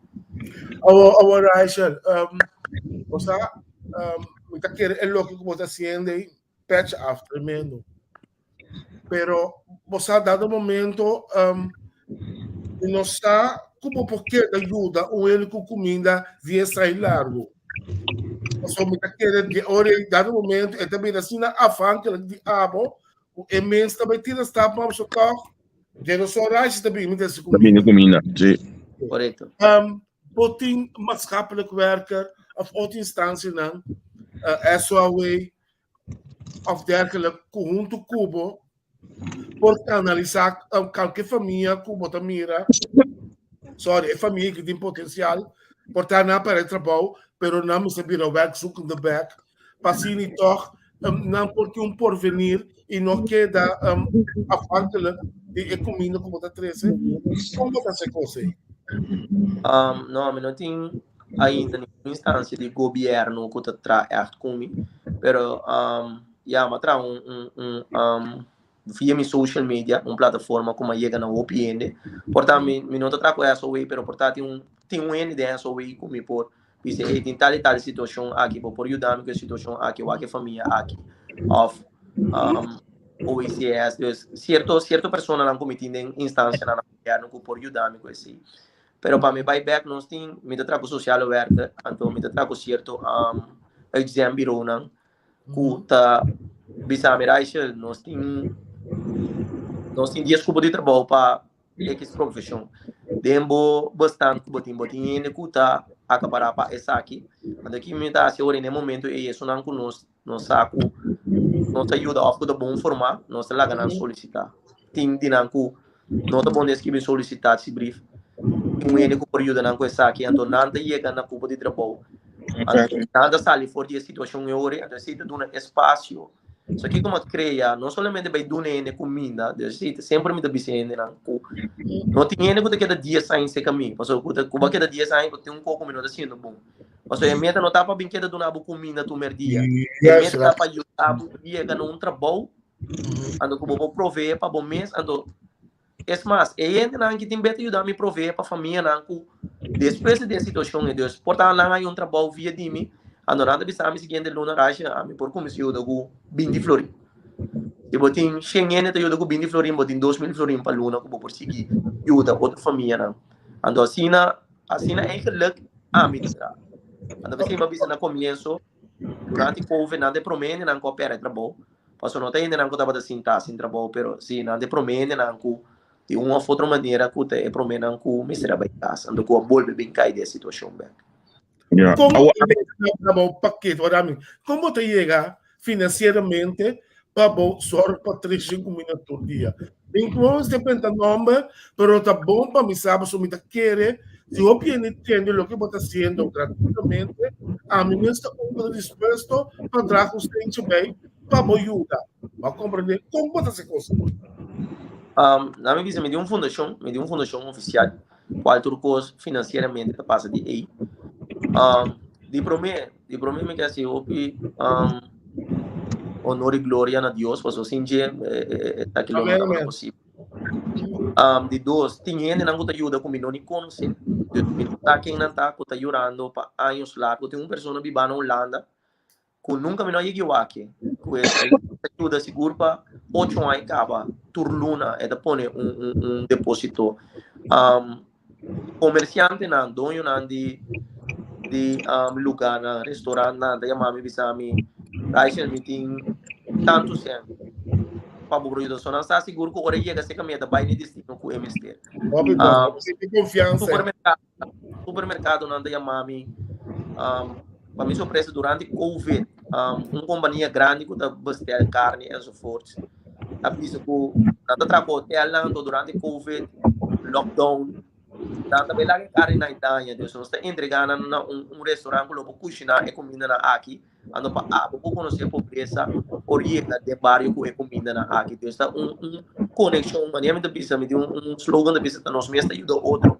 Awor, awor Rachel, um, bo sa, um, mi ta kere e loke ku bo ta hasiendo ei, petje af, tremendo. Pero bo sa dado momento um, no sa como por keda yuda un hende ku kuminda 10 aña largo. Pasobra mi ta kere di ora ei dado momento e ta bira asina afhankelijk di abo ku e mens ta bai tira stap maar so tòg de no so reis ta bini ta Ta bini kuminda, sí. Correcto. Um, bo tin maatschappelijk werker of otro instancianan, uh, SOAW, of dergelijk ku huntu ku bo por kanalisá kalke famia ku bo ta mira, sorry, e famia ki tin potensial, por ta nan pèrdè trabou, pero nan mester bira werkzoekende bèk, pa asina tòg nan por tin un porvenir i no keda afhankelijk di e kuminda ku bo ta trese. Kon bo ta hasi e kos ei? No, mi no tin ainda ningun instancia di gobierno cu ta traha echt cu mi, pero ya mi a traha un un un um via mi social media un plataforma cu mi a yega na hopi hende, por ta mi mi no ta traha cu SOW pero por ta tin un tin un hende den SOW cu mi por bisa ey tin tal y tal situacion aki bo por yuda mi cu e situacion aki wak e famia aki of um OECS dus cierto cierto personanan cu mi tin den instancianan na gobierno cu por yuda mi cu esey. Pero pa mi bai bek nos tin, mi ta traha ku sociale werker, anto mi ta traha ku sierto um, uitzendbureaunan ku ta bisa mi, Rachel, nos tin nos tin dies kupo di trabou pa X profeshon. Den bo bestand ku bo tin, bo tin hende ku ta. akapará pa esaki. Anto ki mi ta hasi ora na e momento ei esunnan ku nos nos sa ku nos ta yuda òf ku ta bon formá, nos ta laga nan solisitá. Tin di nan ku no ta bon den skibi solicitatiebrief, tin un hende ku por yuda nan ku esaki, anto nan ta yega na kupo di trabou. Anto nan ta sali for di e situashon e ora, anto esei ta duna espasio. So kiko mi a krea, no solamente bai duna hende kuminda, dus esei semper mi ta bisa hendenan ku no tin hende ku ta keda dies aña serka mi, pasobra ku ta ku bo a keda dies aña ku tin un koko mi no ta siendo bon. Pasobra e meta no ta pa bin keda duna bo kuminda tur merdia, e meta ta pa yuda bo yega na un trabou anto ku bo por proveé pa bo mes, anto Es mas, e hendenan ki tin beta yuda mi proveé pa famianan ku despues di den situashon e dus por ta nan haña un trabou via di mi, anto nan ta bisa mi siguiente luna, Raisha, ami por kuminsá yuda ku binti florin. Si bo tin shen hende ta yuda ku binti florin, bo tin 2000 florin pa luna ku bo por sigui yuda otro famianan. Anto asina, asina eigenlijk ami ta traha. Anto p'esei mi a bisa na komienso, durante Covid nan ta e promé hendenan ku a pèrdè trabou. Pasobra no ta hendenan ku tabata sintá sin trabou, pero sí nan ta e promé hendenan ku di un òf otro manera ku ta e proménan ku mester a bai kas, anto ku a bolbe bin kai den e situashon bèk. Ja. Kon Awo, bo ta yega na trabou pakete? Ora mi, kon bo ta yega finansieramente pa bo sòrg pa 300 kumina tur dia? Mi no mester penta nòmber, pero ta bon pa mi sa pasobra mi ta kere si hopi hende tende loke bo ta hasiendo gratuitamente, ami mes ta un ku ta dispuesto pa draga un steentje bij pa bo yuda. Bo a komprende kon bo ta hasi kos? Na mi bisa mi tin un fundashon, mi tin un fundashon ofisial kual tur kos finansieramente ta pasa di ei. Di promé, di promé mi ke hasi hopi honor i gloria na Dios pasobra sin dje esaki lo no tabata posibel. Di dos, tin hendenan ku ta yuda ku mi no ni konosé. Mi no sa ken nan ta ku ta yurando pa años largu. Tin un persona biba na Hulanda ku nunka mi no a yega wak ku e ta yuda sigur pa ocho aña kaba tur luna e ta pone un un deposito. Komersiantenan, doñonan di di lugarnan, restaurantnan ta yama mi bisa mi, Raishel mi tin tantu sèn pa bo yuda. So nan sa sigur ku ora e yega serka mi e ta bai na e destino ku e mester. Hopi bon, hopi konfiansa. Supermercadonan ta yama mi. Pa mi sorpresa durante Covid un kompania grandi ku ta bestel karni enzovoorts a bisa ku nan ta traha ku hotelnan anto durante Covid lockdown nan ta bai laga e karni nan daña dus nos ta entrega nan na un restaurant ku lo por kushiná e kumindanan aki. Anto pa abo por conoce pobreza por yega den bario cu e cumindanan aki. Dus ta un un conexion, manera mi ta bisa, mi tin un un slogan ta bisa ta nos mes ta yuda otro.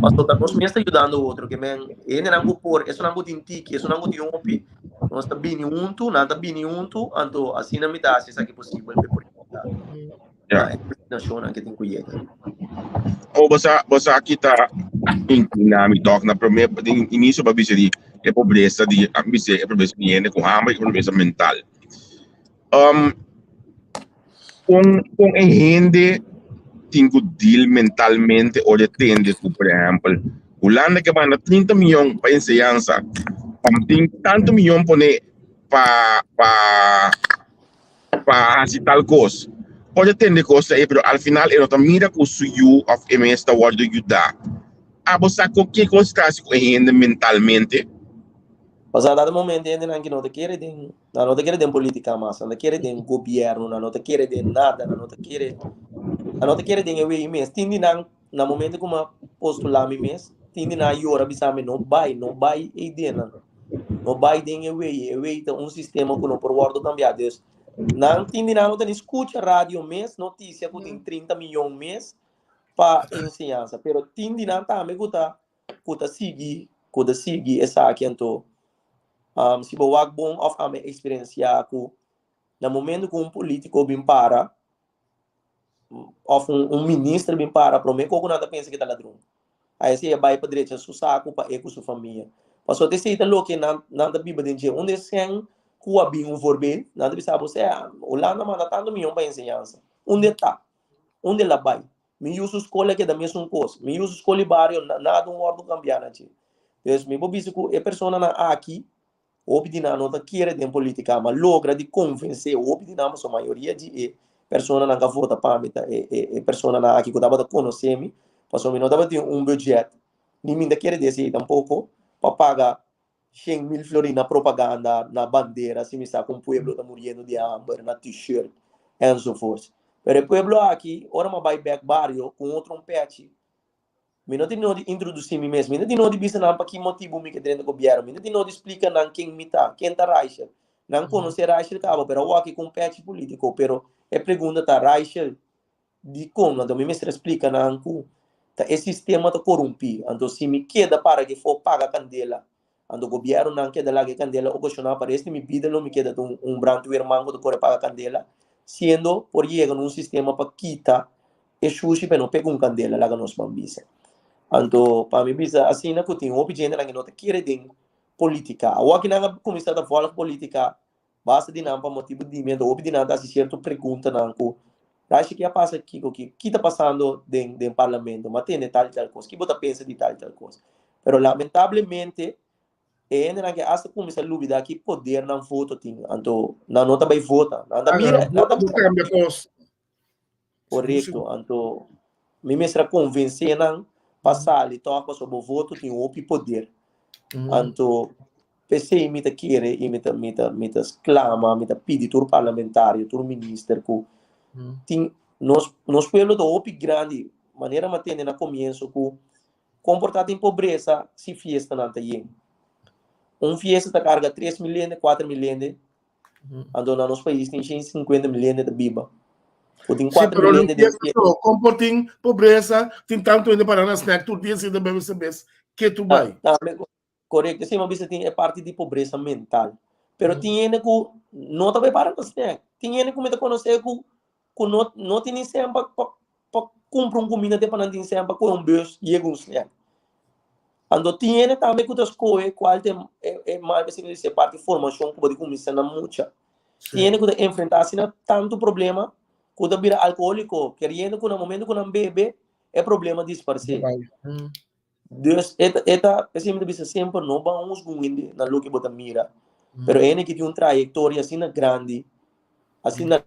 Pasobra ta nos mes ta yudando otro, ke men e hendenan cu por, esunnan cu tin tiki, esunnan cu tin hopi, nos ta bini huntu, nan ta bini huntu, anto asina mi ta haci esaki posibel pa e por yega na e destinacionnan ke tin cu yega. Oh, bo sa, bo sa kita inclina mi tok na prome, den inicio pa bisa di e pobreza di, a bisa e pobreza di hende cu hamber y pobreza mental. Um, con, con e hende tin cu deal mentalmente ora e tende cu, por ehempel, Hulanda ke manda 30 miyon pa enseñansa, pa tin tanto miyon pone pa, pa, pa hasi tal kos. Por a tende kos ei, pero al final e no ta mira ku su yu òf e mes ta wòrdu yudá. Abo sa kon ke kos ta hasi ku e hende mentalmente? Pasobra dado momento e hendenan ki no ta kere den, nan no ta kere den politica mas, nan ta kere den gobierno, nan no ta kere den nada, nan no ta kere, nan no ta kere den e wei mes. Tin di nan, na momento ku mi a postula mi mes, tin di nan a yora bisa mi no bai, no bai ei den nan. No bai den e wei, e wei ta un sistema ku no por wòrdu kambiá. Dus, nan tin di nan no ta ni skucha radio mes, notisia ku tin 30 miyon mes pa enseñansa. Pero tin di nan tambe ku ta ku ta sigui ku ta sigui esaki. Anto, si bo wak bon òf ami a eksperensiá ku na momento ku un polítiko bin para, of un, un minister bin para prome koku nan ta pensa ke ta ladron. A esei a bai pa drecha su saku pa e ku su famia. Pasobra ta esei ta loke nan, nan ta biba den dje. Un de sen ku a bin un voorbeeld, nan ta bisa bo sea, Hulanda manda tantu miyon pa enseñansa. Unde ta? Unde la bai? Mi yu su skol a keda mesun kos. Mi yu su skol i bario, nada un wordu kambia na dje. Dus mi por bisa ku e personanan aki Hopi di nan no ta kere den politica, ma logra di convence hopi di nan, pasobra mayoria di e personanan cu a vota pa mi ta e e personanan aki cu tabata conoce mi, pasobra mi no tabatin un budget, ni mi ta kere di esey tampoco. pa paga 100.000 florin na propaganda, na bandera, si mi sa ku un pueblo ta muriendo di hamber, na t-shirt, enzovoorts. Pero e pueblo aki, ora mi a bai bek bario ku un otro un pechi, mi no tin nodi introdusí mi mes, mi no tin nodi bisa nan pa ki motibu mi ke drenta gobièrnu, mi no tin nodi splika nan ken mi ta, ken ta Raichel. Nan konosé Raichel kaba, pero awor aki ku un pechi polítiko. Pero e pregunta ta, Raichel, Dikon? Anto mi mester a splika nan ku ta e sistema ta korumpí. Anto si mi keda para aki for paga kandela, anto gobièrnunan keda laga e kandela okashoná pa resto di mi bida lo mi keda ta un brandweerman ku ta kore paga kandela, siendo por yega na un sistema pa kita e shushi pa e no pega un kandela, laga nos ban bisa. Anto pa mi bisa asina ku tin hopi djentenan ku no ta kere den politika. Awor ki nan a kuminsá ta vòlg politika, Basta di nan pa motibu di mi, anto hopi di nan ta hasi sierto preguntanan ku, Rashi, ki a pasa kiko ki? Ki ta pasando den den parlamento? Mi a tende tal i tal kos. Ki bo ta pensa di tal i tal kos? Pero lamentablemente e hendenan ke asta kuminsá lubidá ki poder nan voto tin, anto nan no ta bai vota. Nan ta mira, nan ta Voto por kambia kos. Korekto, anto mi mester a konvensé nan pa sali tòg pasobra bo voto tin hopi poder. Anto p'esei mi ta kere i mi ta mi ta mi ta sklama, mi ta pidi tur parlamentario, tur minister ku tin nos nos pueblo ta hopi grandi, manera mi a tende na komienso ku komportá tin pobresa si fiestanan ta yen. Un fiesta ta karga 3.000 hende, 4.000 hende. Anto na nos pais tin 150 mil hende ta biba. O tin 4 mil hende den fiesta. Kon por tin pobresa, tin tantu hende para na snack tur dia sinta bebe serbes, ke tur bai? Tambe, korekto. Si, mi a bisa tin e parti di pobresa mental. Pero tin hende ku no ta bai para na snack. Tin hende ku mi ta konosé ku ku no no tin ni sèn pa pa pa kumpra un kuminda te pa nan tin sèn pa kohe un bus yega un snack. Anto tin hende tambe ku ta skohe kual ta e e mal pa sibi e parti formashon ku bo di kuminsá na mucha. Tin hende ku ta enfrentá asina tantu problema ku ta bira alkohóliko keriendo ku na momento ku nan bebe e problema disparsé. Dus e ta e ta p'esei mi ta bisa semper no ban husga un hende na loke bo ta mira, pero e hende ki tin un trayektoria asina grandi, asina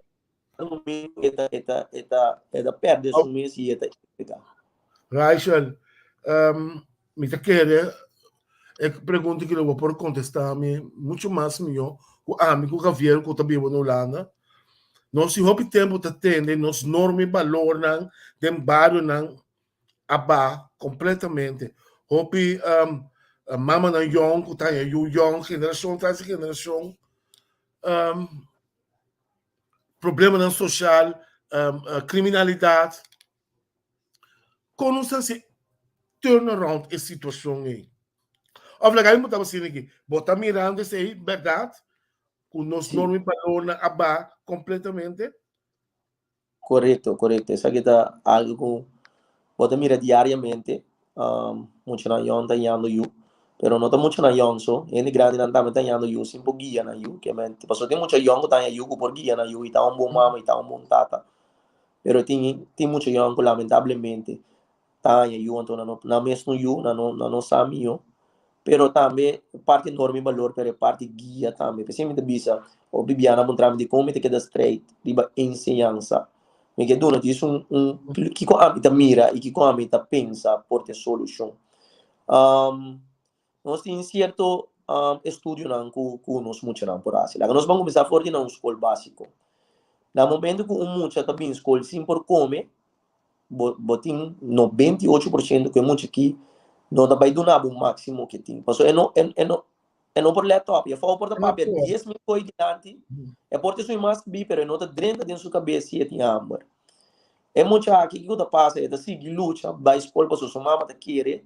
momento e ta e ta e ta e ta perde su mes y e ta entrega. Rachel, um, mi ta kere e pregunta que lo por contestar mi mucho mas mihó ku ami ku Javier ku ta biba na Hulanda. Nos tin hopi tempo ta tende nos norma y balornan den barionan a baha completamente. Hopi um, mamanan yong ku ta haña yu yong, generashon tras di generashon. Um, problemanan social, criminalidad. Kon nos ta hasi turn around e situacion ei? Of laga mi puntra bo asina aki, bo ta mirando esei berdad ku nos norma i balornan a baha completamente? Korekto, korekto. Esaki ta algu ku bo ta mira diariamente. Muchanan yòn ta yando yu, pero no ta muchanan yòn so, hende grandinan tambe ta yando yu sin por guia nan yu. Ke men, pasobra tin mucha yòn ku ta haña yu ku por guia nan yu i ta un bon mama i ta un bon tata, pero tin tin mucha yòn ku lamentablemente ta haña yu anto nan no nan mes no yu, nan no nan no sa mihó. Pero tambe parti norma i balor pero e parti guia tambe. P'esei mi ta bisa hopi biaha nan puntra mi dikon mi ta keda straight riba enseñansa. Mi ke duna djis un un kiko ami ta mira i kiko ami ta pensa por ta e solushon. Nos tin sierto estudionan ku ku nos muchanan por hasi. Laga nos ban kuminsá for di na un skol básiko. Na momento ku un mucha ta bin skol sin por kome, bo bo tin 98% ku e mucha aki no ta bai duna bo máksimo ke tin. Pasobra e no e e no e no por lèt òp. E afó por ta papia 10.000 koi dilanti, e por ta sui mas bi, pero e no ta drenta den su kabes si e tin hamber. E mucha aki kiko ta pasa? E ta sigui lucha bai skol pasobra su mama ta kere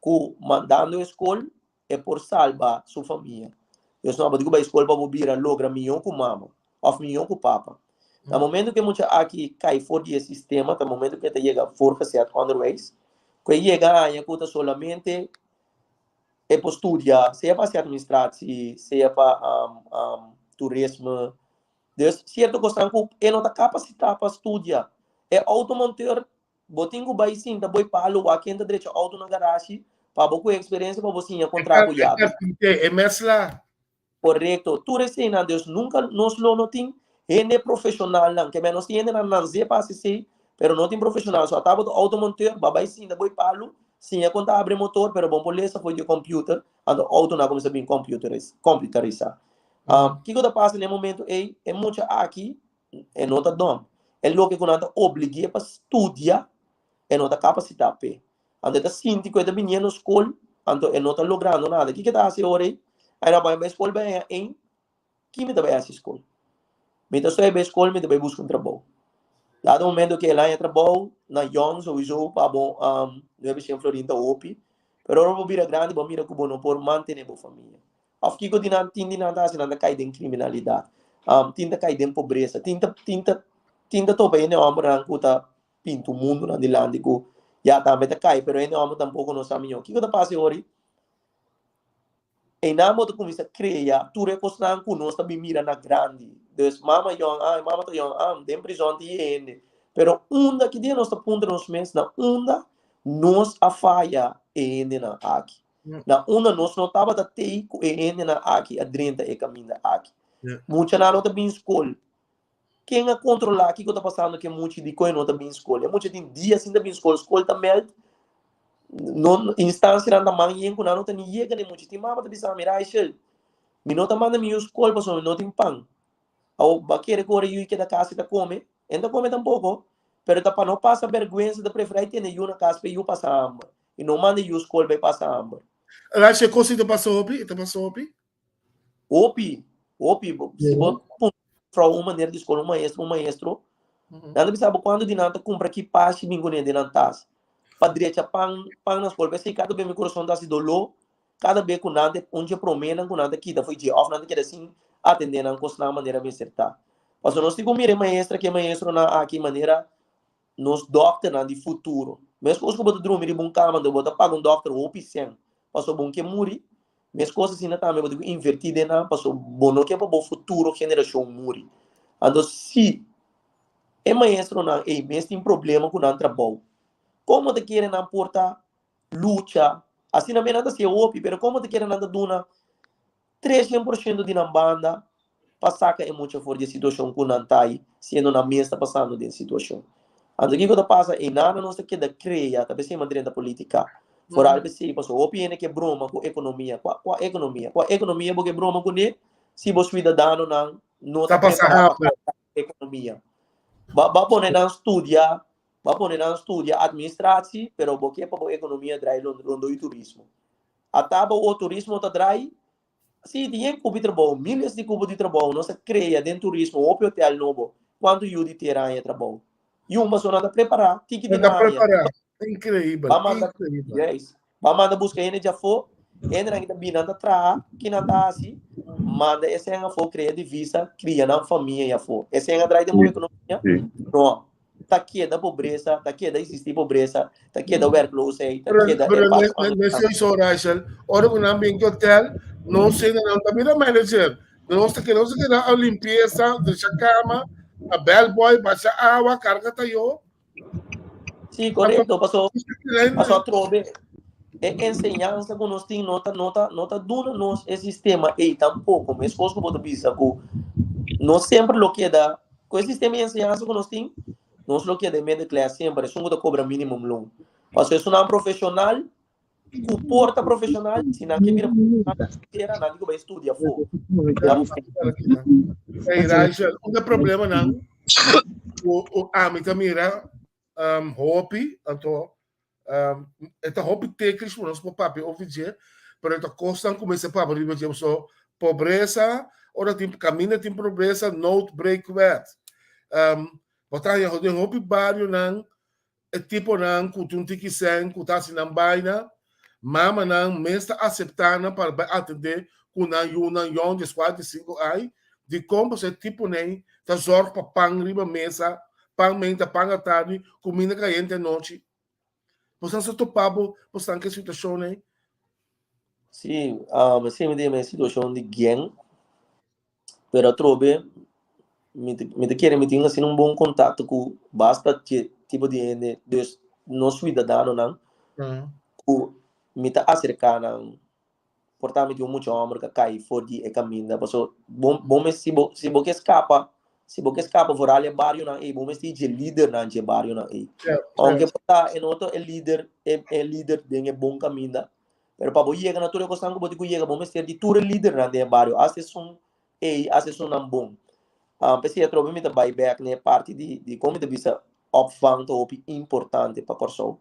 ku mandando e skol e por salba su famia. Dios no a bo bai skol pa bo bira logra mihó ku mama òf mihó ku papa. Na momento ku e mucha aki kai for di e sistema, ta momento ku e ta yega voortgezet onderwijs, ku e yega haña ku ta solamente e por studia, sea pa hasi administratie, sea pa turisme. Dus sierto kosnan ku e no ta kapasitá pa studia. E outomonteur Bo tin ku bai sinta boi palu wak ken ta drecha outo na garashi pa bo ku eksperensia pa bo siña kon traha ku yabi. E mesla. Korekto. Tur eseinan dus nunka nos lo no tin hende profeshonalnan. Ke men nos tin hendenan nan ze pa hasi esei pero no tin profeshonal. So ata bo ta outomonteur ba bai sinta boi palu. Siña kon ta abri motor, pero bo no por lesa for di e computer, anto autonan a kuminsá bin computerisá. Kiko ta pasa na e momento ei? E mucha aki e no ta dòm. E loke ku nan ta oblig'é pa studia, e no ta kapasitá p'e. Anto e ta sinti ku e ta biniendo skol, anto e no ta logrando nada. Kiko e ta hasi e ora ei? Ai no, bai skol bai haña ein, ki mi ta bai hasi skol? Mi ta stoi bai skol, mi ta bai buska un trabou. Dado momento ku el haña trabou, na yòn souiso pa bo nuebe shen florin ta hopi, pero ora bo bira grandi bo mira ku bo no por mantené bo famia. Of kiko di nan tin di nan ta hasi? Nan ta kai den kriminalidat, tin ta kai den pobresa, tin ta tin ta tin ta topa hende hòmbernan ku ta pinta un mundu nan dilanti ku ya tambe ta kai, pero hende hòmber tampoko no sa mihó. Kiko ta pasa e ora ei? Einan bo ta kuminsá krea tur e kosnan ku nos ta bin mira na grandi. Dus mama yòn a, mama ta yòn a, den prizòn tin hende. Pero unda ki dia nos ta puntra nos mes na unda nos a faya e hendenan aki? Na unda nos no tabata tei ku e hendenan aki a drenta e kaminda aki? Muchanan no ta bin skol. Ken a kontrolá kiko ta pasando ku e mucha i dikon e no ta bin skol? E mucha tin dia sin ta bin skol, skol ta mèlt, no instansianan ta man yen ku nan no ta ni yega na e mucha. Tin mama ta bisa mi, Rachel, mi no ta manda mi yu skol pasobra mi no tin pan. Awor bo a kere ku ora e yu keda kas e ta kome? E no ta kome tampoko, pero ta pa no pasa bèrgwensa ta preferá e tene e yu na kas pa e yu pasa hamber i no manda e yu skol pa e pasa hamber. Rachel, kos ei ta pasa hopi? E ta pasa hopi? Hopi, hopi. Si bo puntra un manera di skol, un maestro, un maestro, nan ta bisa bo kuantu di nan ta kumpra ki pashi bin kuné den nan tas pa drecha pan, pan na skol. P'esei kada be mi kurason ta hasi doló kada be ku nan ta un dje proménan ku nan ta kita fo'i dje òf nan ta keda sin atendé nan kosnan manera mester ta. Pasobra nos tin ku mira e maestra ku e maestronan aki manera nos dòkternan di futuro. Meskos ku bo ta drumi riba un kama anto bo ta paga un dòkter hopi sèn pasobra bo no ke muri, meskos asina tambe bo tin ku invertí den nan pasobra bo no ke pa bo futuro generashon muri. Anto si e maestronan ei mes tin problema ku nan trabou, kon bo ta kere nan por ta lucha? Asina mes nan ta hasié hopi, pero kon bo ta kere nan ta duna 300% di nan banda pa saka e mucha for di e situashon ku nan ta ei, siendo nan mes ta pasando den situashon. Anto kiko ta pasa? Einan nos ta keda krea, ta p'esei m'a drenta politika. Foral p'esei, pasobra hopi hende ke broma ku ekonomia. Kua kua ekonomia? Kua ekonomia bo ke broma kuné si bo suidadanonan no ta prepará pa karga ekonomia? Bo bo a pone nan studia, bo a pone nan studia administratie, pero bo ke pa bo ekonomia drai rondó di turismo. Ata bo o turismo ta drai, si tin yen kupi trabou, miles di kupo di trabou nos a krea den turismo, hopi hotel nobo, kuantu yu di tera haña trabou? Yun pasobra nan ta prepará, tiki di Nan ta nan haña. prepará. Increíbel, Ba manda, increíbel. yes, ba manda buska hende djafó, hendenan ki ta bini nan ta traha, ki nan ta hasi? Manda esei afó, krea divisa, kria nan famia ei afó. Esei a drai den bo ekonomia? No. Ta keda pobresa, ta keda existi pobresa, ta keda werkloosheid, ta Pero, keda e pero pas ne, ne seis ora, Rachel, ora ku nan bin ki hotel, nos sena nan ta bira manager. Nos ta keda, nos ta keda a limpieza, drecha kama, a bellboy, basha awa, karga tayo. Sí, korekto, paso paso atrobe e enseñansa ku nos tin no ta no ta no ta duna nos e sistema ei tampoko. Meskos ku bo ta bisa ku nos semper lo keda Ku e sistema di enseñansa ku nos tin, nos lo keda e middle class semper, esun ku ta kobra minimum loon. Pasobra esunnan profeshonal, ku por ta profeshonal, si nan ke bira profeshonal, tera nan tin ku bai studia afó. Hey Rachel, un de problemanan ku ami ta mira hopi, anto e ta hopi tekens ku nos por papia over dje, pero e ta kosnan ku mester papia riba dje. So, pobresa, ora tin kaminda tin pobresa, noodbreekwet. Bo ta haña den hopi barionan e tiponan ku tin un tiki sèn ku ta hasi nan baina, mamanan mes ta aseptá nan pa bai atendé ku nan yunan yòn dies kuater, sinku ai. Dikon? Pasobra e tiponan ta zòrg pa pan riba mesa Pan meinta, pan atardi, kuminda kayente anochi. Boso sa topa bo, bo stan ke situashon ei? Sí, mi siempre tin e situashon di gang, pero atrobe mi ta mi ta kere mi tin asina un bon kontakto ku basta tipo di hende, dus nos suidadanonan ku mi ta aserká nan. Por ta mi tin un mucha homber ka kai for di e kaminda, paso bo bo mes si bo si bo ke skapa. Si bo ke skapa vooral e barionan ei, bo mester dje lidernan dje barionan ei. Aunke por ta e no ta e lider, e, e lider den e bon kaminda, pero pa bo yega na tur e kosnan ku bo tin ku yega, bo mester di tur e lidernan den e bario, asta esun ei, asta esunnan bon. Um, p'esei atrobe mi ta bai bèk na e parti di, di kon mi ta bisa opvang ta hopi importante pa Kòrsou.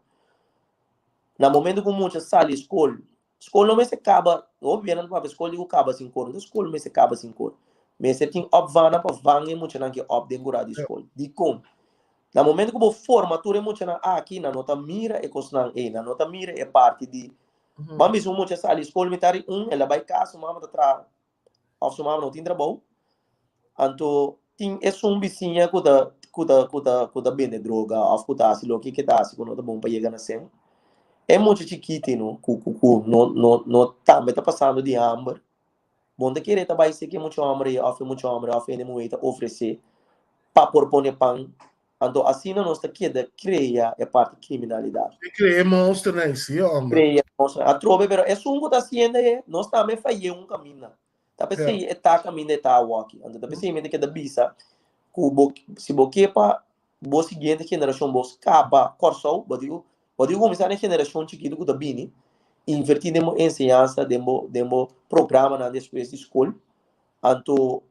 Na momento ku mucha sali skol, Skol no mester kaba, hopi bianan ta papia skol di ku kaba sin kor, no skol mester kaba sin kor. Mester tin opvangnan pa vang e muchanan ke op den kura di skol. Dikon? Na momento ku bo forma tur e muchanan aki, nan no ta mira e kosnan ei, nan no ta mira e parti di, ban bisa un mucha sali skol mitad di un, el a bai kas, su mama ta traha òf su mama no tin trabou, anto tin esun bisiña ku ta ku ta ku ta ku ta bende droga òf ku ta hasi loke ke ta hasi ku no ta bon pa yega na sen. E mucha chikiti no ku ku ku no no no tambe ta pasando di hamber, bo no ta kere ta bai seki e mucha hòmber ei òf e mucha hòmber òf hende muhé ta ofresé pa por pone pan. Anto asina nos ta keda krea e parti kriminalidat. E krea e monsternan ei, sí, hòmber. Krea e monsternan. Atrobe, pero esun ku ta hasiendo e, nos tambe fay'é un kaminda. Ta p'esei e ta kaminda e ta awoki. Anto ta p'esei mi ta keda bisa ku bo, si bo ke pa bo siguiente generashon bo skapa Kòrsou, bo tin ku, bo tin ku kuminsá na e generashon chikitu ku ta bini, invertí den bo enseñansa, den bo, den bo programanan despues di skol. Anto,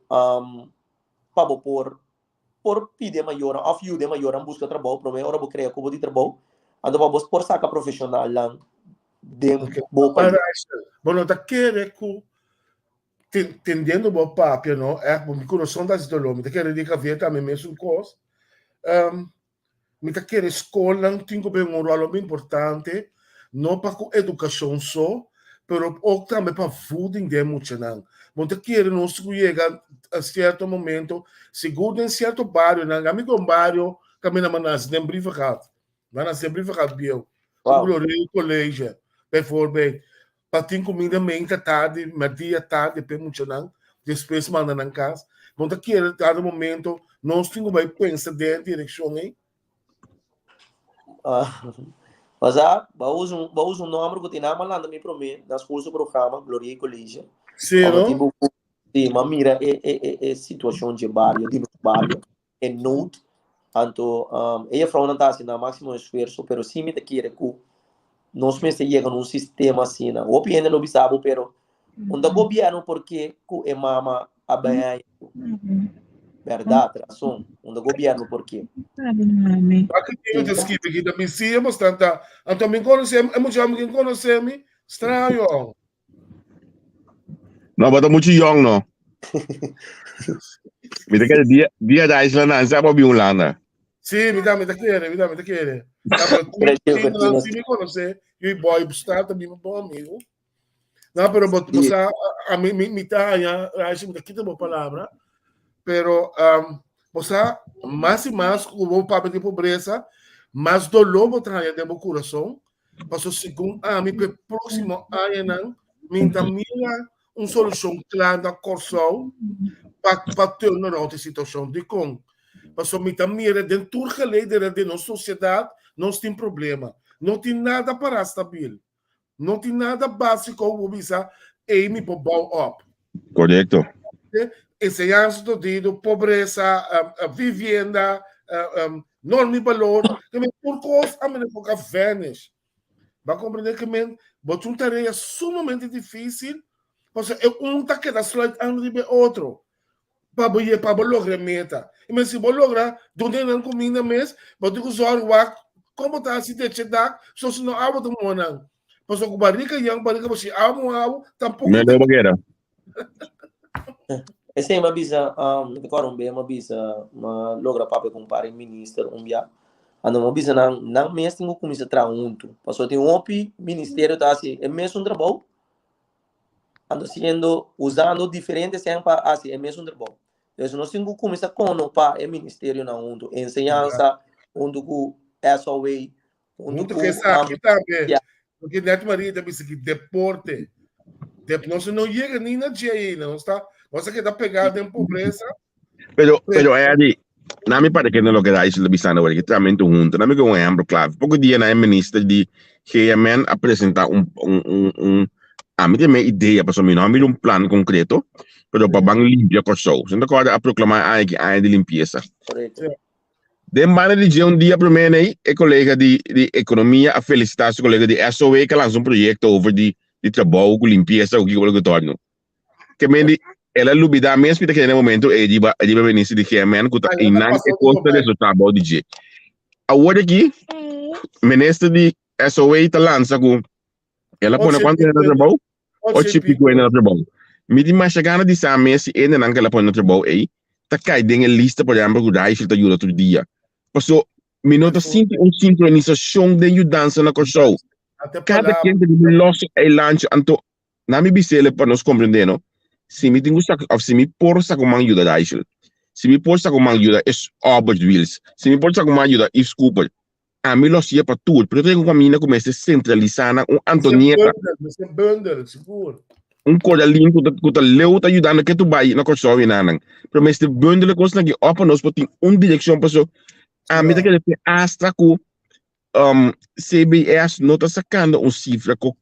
pa bo por por pidi e mayornan of yuda e mayornan buska trabou prome ora bo krea kubo di trabou anto pa bo por saka profeshonalnan den bo Pero pais. Bo no ta kere ku tendiendo bo papia no ègt bo mi kurason ta hasi doló mi ta kere di Javier tambe mesun kos Mi ta kere skolnan tin ku bin un ròl hopi importante, no pa ku edukashon so, pero ook tambe pa voeding den muchanan. Bo ta kere nos ku yega sierto momento, sigur den sierto barionan, ami ku un bario kaminda mi a nase den Brievengat, mi a nase den Brievengat bieu, Wow. Gloreo College, bijvoorbeeld, pa tin kuminda meinta tardi, merdia tardi pa e muchanan, despues manda nan kas. Bo ta kere dado momento nos tin ku bai pensa den e direkshon ei? Pasá, bo a usa un, bo a usa un nòmber ku tin nan a lanta mi promé na skol su programa, Gloria College. Sí, Pa no? motibu ku sí, mi a mira e e e e situashon dje bario, di nos bario, e nood. Anto e juffrouwnan ta hasi nan maximo esfuerso, pero si mi ta kere ku nos mester yega na un sistema asina. Hopi hende lo bisa bo, pero unda gobierno por ke ku e mama a bai haña ku? Bèrdat, rason. Unda gobierno por ke? Wak ki mi ta skibi aki ta mi siña bastante. Anto mi konosé, e mucha homber kin konosé mi, straño. No, bo ta mucho young, no. Mi ta kere dia, dia da isla nan, sa bo bin Hulanda. Sí, mi ta, mi ta kere, mi ta, mi ta kere. Ja, pero Pero ti, yo ti, Bertino, si mi conoce, yo y boy sta ta mi bon amigo. No, pero bo, bo sí, sa, a mi, mi, mi ta haña, Rashi, mi ta kita bo palabra, pero um, bo sa, mas y mas ku bo papia di pobreza, mas dolor bo ta haña den bo corazón, Paso segun ami p'e próksimo añanan mi ta mira un solushon kla na Kòrsou pa pa turn around e situashon. Dikon? Pasobra mi ta mira den tur gelederen den nos sosiedat nos tin problema. No tin nada pará stabil. No tin nada básiko ku bo bisa ei mi por bou op. Korekto. Enseñansa todido, pobresa, vivienda, norma y balor, ke men tur kos a mira por ka vanish. Bo a komprende ke men bo tin un tarea sumamente difísil, pasobra e un ta keda sluit an riba e otro pa bo ye pa bo logra e meta. I men si bo logra duna nan kuminda mes, bo tin ku zòrg wak kon bo ta hasi deche dak, so si no awa ta muha nan. Pasobra ku barika yen, barika bo si awa muha awa, tampoko Me lo bo keda. Esei m'a bisa, mi ta kòrda un bes m'a bisa, m'a logra papia ku un par di minister un bia, anto m'a bisa nan, nan mes tin ku kuminsá traha huntu, pasobra tin hopi ministerio ta hasi e mesun trabou, anto siendo, usando diferente sèn pa hasi e mesun trabou. Entonces nos tin ku kuminsá konopa e ministerionan huntu, enseñansa huntu ku SOW, Huntu ku esaki tambe, loke Net Maria ta bisa ki deporte. Dep nos no yega ni na dje ainda, nos ta nos ta keda pegá den pobresa. Pero, pero Eddie, na mi parece no loke Raizel ta bisando awor, ki tramentu huntu. Na mi un ehemplo clave. Poko dia na e minister di GMN a presenta un, un, un, un. Ami tin mi idea pasobra mi no a mira un plan konkreto, pero pa ban limpia Kòrsou. Si no ta kòrda a proklamá e aña aki aña di limpiesa. Korekto. Den banda di dje un dia promé nei e kolega di di ekonomia a felisitá su kolega di SOE ku a lansa un proyekto over di di trabou ku limpiesa ku kiko ku torno. Ke men di el a lubidá mes mi ta kere na e momento ei riba riba minister di GMN ku ta einan e kos ta resultá bou di dje. Awor aki minister di SOE ta lansa ku El a pone cuanto hende na trabou? Ocho y pico hende na trabou. Mi tin masha gana di sa mes si hendenan cu el a pone na trabou ey ta cay den e lista, por ehempel, cu Raichel ta yuda tur dia. Paso mi no ta sinti un sincronisacion den yudansa na Corsou. Cada ken ta riba un los su eilandje, anto na mi bisele pa nos comprende no, si mi tin cu saca of si mi por saca un man yuda Raichel, si mi por saca un man yuda Albert Wiels, si mi por saca un man yuda Yves Cooper, Ami lo hasié pa tur, pero tin un kaminda ku mester sentralisá nan, un Antonieta, Mester bundel, sigur. un Coralin ku ta ku ta leu ta yudando ke tu bai na Kòrsou i nan. Pero mester bundel e kosnan aki òf pa nos por tin un direkshon paso ami ta kere te hasta ku um, CBS no ta sakando un sifra ko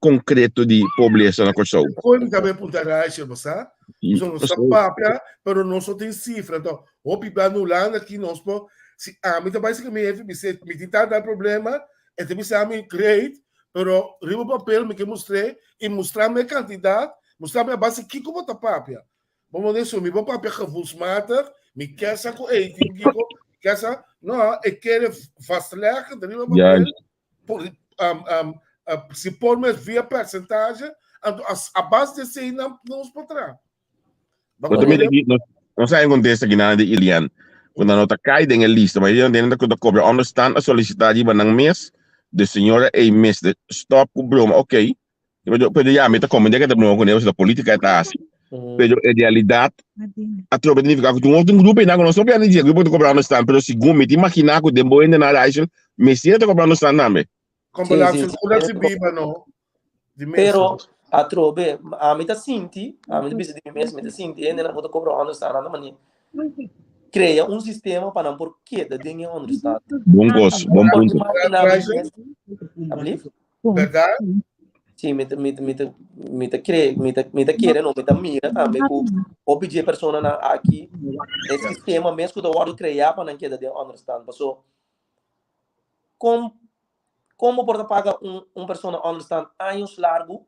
konkreto di pobresa na Kòrsou. Kon mi ta bai punta Rachel, bo sa? So nos ta papia, pero nos no tin sifra. Anto, Hopi bia na Hulanda aki nos por si ami ta bai sigi mi hefe bis'é mi tin tal tal problema e ta bisa mi great pero riba papel mi ke mustr'é i mustra mi e kantidat mustra mi a base kiko bo ta papia bo manda esun mi por papia gevoelsmatig mi ke sa ku ey tin kiko mi ke sa no e kere vastleggen riba papel por um, um, uh, si por mes via percentage anto a base di esei nan nos por traha. Bo ta mira aquí, no, no sabe contesta aquí nada de Ilian. Cuando no ta cai den e lista, maar Ilian den ta cobra onderstand a solicitar riba nan mes, de señora ei mes de stop cu broma, ok. Pero, pero ya, mi ta comprende que ta broma con ellos, la política ta así. Pero en realidad, a trobe significa que un otro grupo y no sopia ni grupo ta cobra onderstand, pero según mi te imagina que den boende na Rachel, me siento cobra onderstand name. Como la figura si biba no. Di mes. Pero atrobe, ami ta sinti, ami ta bisa di mi mes, mi ta sinti hendenan ku ta kobra onderstand nan ta manera krea un sistema pa nan por keda den e onderstand. Bon kos, bon punto. Ablief? Berdad? Sí, mi ta, mi ta, mi ta, mi ta kre, mi ta, mi ta kere no, mi ta mira tambe ku hopi dje personanan aki e sistema mes ku ta wòrdu kreá pa nan keda den onderstand. Paso Kon kon bo por ta paga un un persona onderstand años largu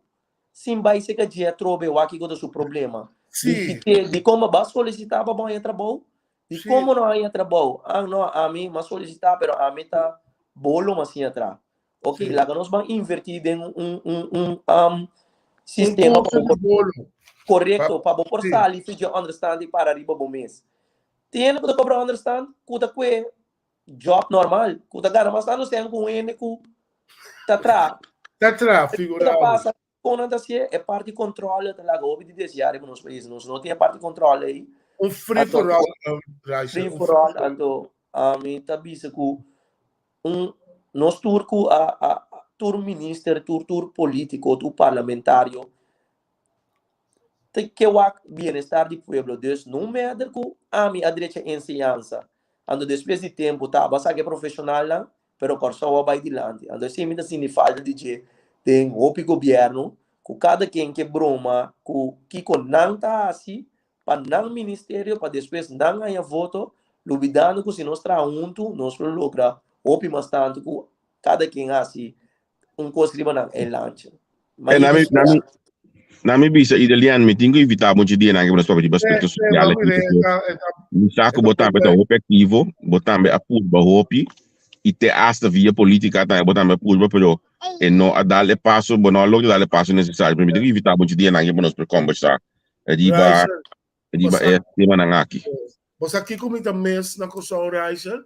sin bai seka dje atrobe wak kiko ta su problema? Di Sí. di ke di kon bo a solisitá pa bo haña trabou? Di Sí. kon bo no haña trabou? Ah no, ami m'a solisitá pero ami ta bolo m'a siña traha. Ok, Sí. laga nos ban invertí den un un un Un sistema pa curso bo di por bolo. korekto pa bo por Sí. sali for dje onderstand i para riba bo mes. Tin hende ku ta kobra onderstand ku ta kue job normal, ku ta gana mas tantu sèn ku un hende ku ta traha. Ta traha, Kiko ta figurado. pasa kon nan ta hasié? E parti controle ta laga hopi di deseá riba nos pais. Nos no tin e parti controle ei. Un free Anto, for all, Raisa, free un for free all, anto ami ta bisa ku un nos tur ku a a tur minister, tur tur politico, tur parlamentario Ta ke wak bienestar di pueblo, dus no meder ku ami a drecha enseñansa. Anto despues di tempu ta aba saka e profeshonalnan, pero Kòrsou a bai dilanti. Anto esei mi ta sinti falta di dje den hopi gobièrnu, ku kada ken ke broma ku kiko nan ta hasi pa nan ministerio pa despues nan haña voto, lubidando ku si nos traha huntu nos lo logra hopi mas tantu ku kada ken hasi un kos riba nan eilandje. Eh, nami, nami, nami bisa Idelian, mi tin ku invitá bo un dia nan ke nos papia riba aspekto sosial aki, pasobra mi sa ku bo tambe ta hopi aktivo, bo tambe a purba hopi, i te hasta via politika tambe bo tambe a purba, pero e no a dal e paso, bo no a logra dal e paso nesesario, pero mi tin ku invitá bo un dia nan ke pa nos por kombersá riba riba e temanan aki. Bo sa kiko mi ta mes na Kòrsou, Raizel?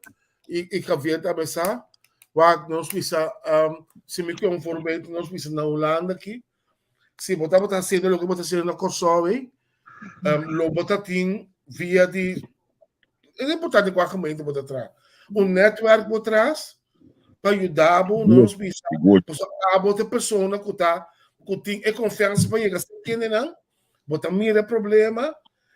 I, i Javier tambe sa. Wak, nos bisa, um, si mi ke un voorbeeld, nos bisa na Hulanda aki. Si bo tabata hasiendo loke bo ta hasiendo na Kòrsou ei, um, lo bo ta tin via di, e importante kua gemeente bo ta traha. Un netwerk bo tras pa yuda bo, nos bisa, pasobra abo ta e persona ku ta, ku tin e konfiansa pa yega serka kendenan, Bo ta mira e problema,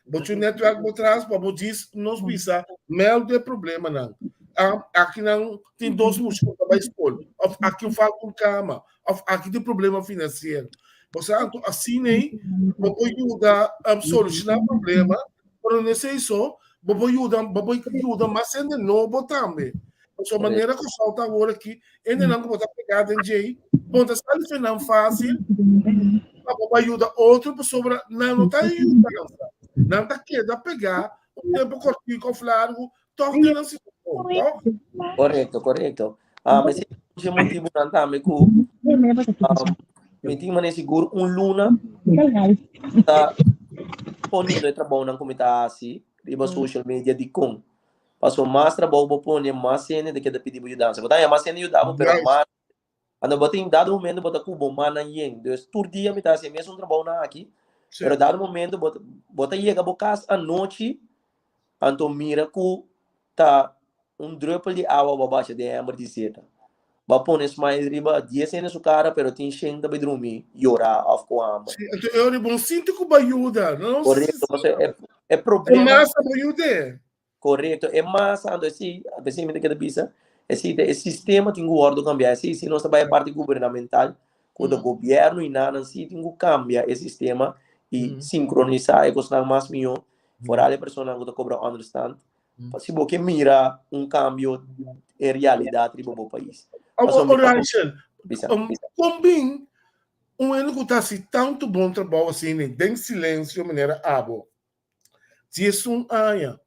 bo tin un netwerk bo tras pa bo djis nos bisa meld e problemanan. Ah, aki nan tin dos mucha ku ta bai skol, òf aki falta un kama, òf aki tin problema finansiero. Bo sa anto asina ei bo por yuda solushoná problema, pero no esei so, bo por yuda bo por yuda mas hende nobo tambe. Pasobra manera ku Kòrsou ta awor aki, hendenan ku bo ta pegá den djei, bo no ta sali fe nan fásil pa bo bai yuda otro pasobra nan no ta yudansa. Nan ta keda pegá un tempu kòrtiku òf largu tòg den nan situashon, tòg? Korekto, korekto. Ah, mi si motibunan tambe ku um, mi tin manera sigur un luna ta poniendo e trabounan ku mi ta hasi riba social media dikon. Paso mas trabou bo pone, mas hende ta keda pidi bo yudansa. Bo ta haña mas hende yuda bo, pero mas Anto bo tin dado momento bo ta ku bo mannan yen. Dus tur dia mi ta hasi e mesun trabounan aki, pero dado momento bo bo ta yega bo kas anochi, anto mira ku ta un druppel di awa bo a basha den e ember di seta. Bo a pone smile riba dies hende su kara, pero tin shen ta bai drumi yora òf ku hamber. Sí, anto e ora bo no sinti ku bo a yuda, no? Korekto, pasobra e e problema. E masa bo yud'é. Korekto, e mas anto esei, p'esei mi ta keda bisa, esei ta e sistema tin ku wòrdu kambiá. Esei si nos ta bai e parti gubernamental, ku ta gobièrnu i nan si tin ku kambia e sistema i sinkronisá e kosnan mas mihó, foral e personanan ku ta kobra ònderstand, pa si bo ke mira un kambio en realidat riba bo pais. Awor, Rachel, kon bin un hende ku ta hasi tantu bon trabou asina den silensio manera abo, 11 aña.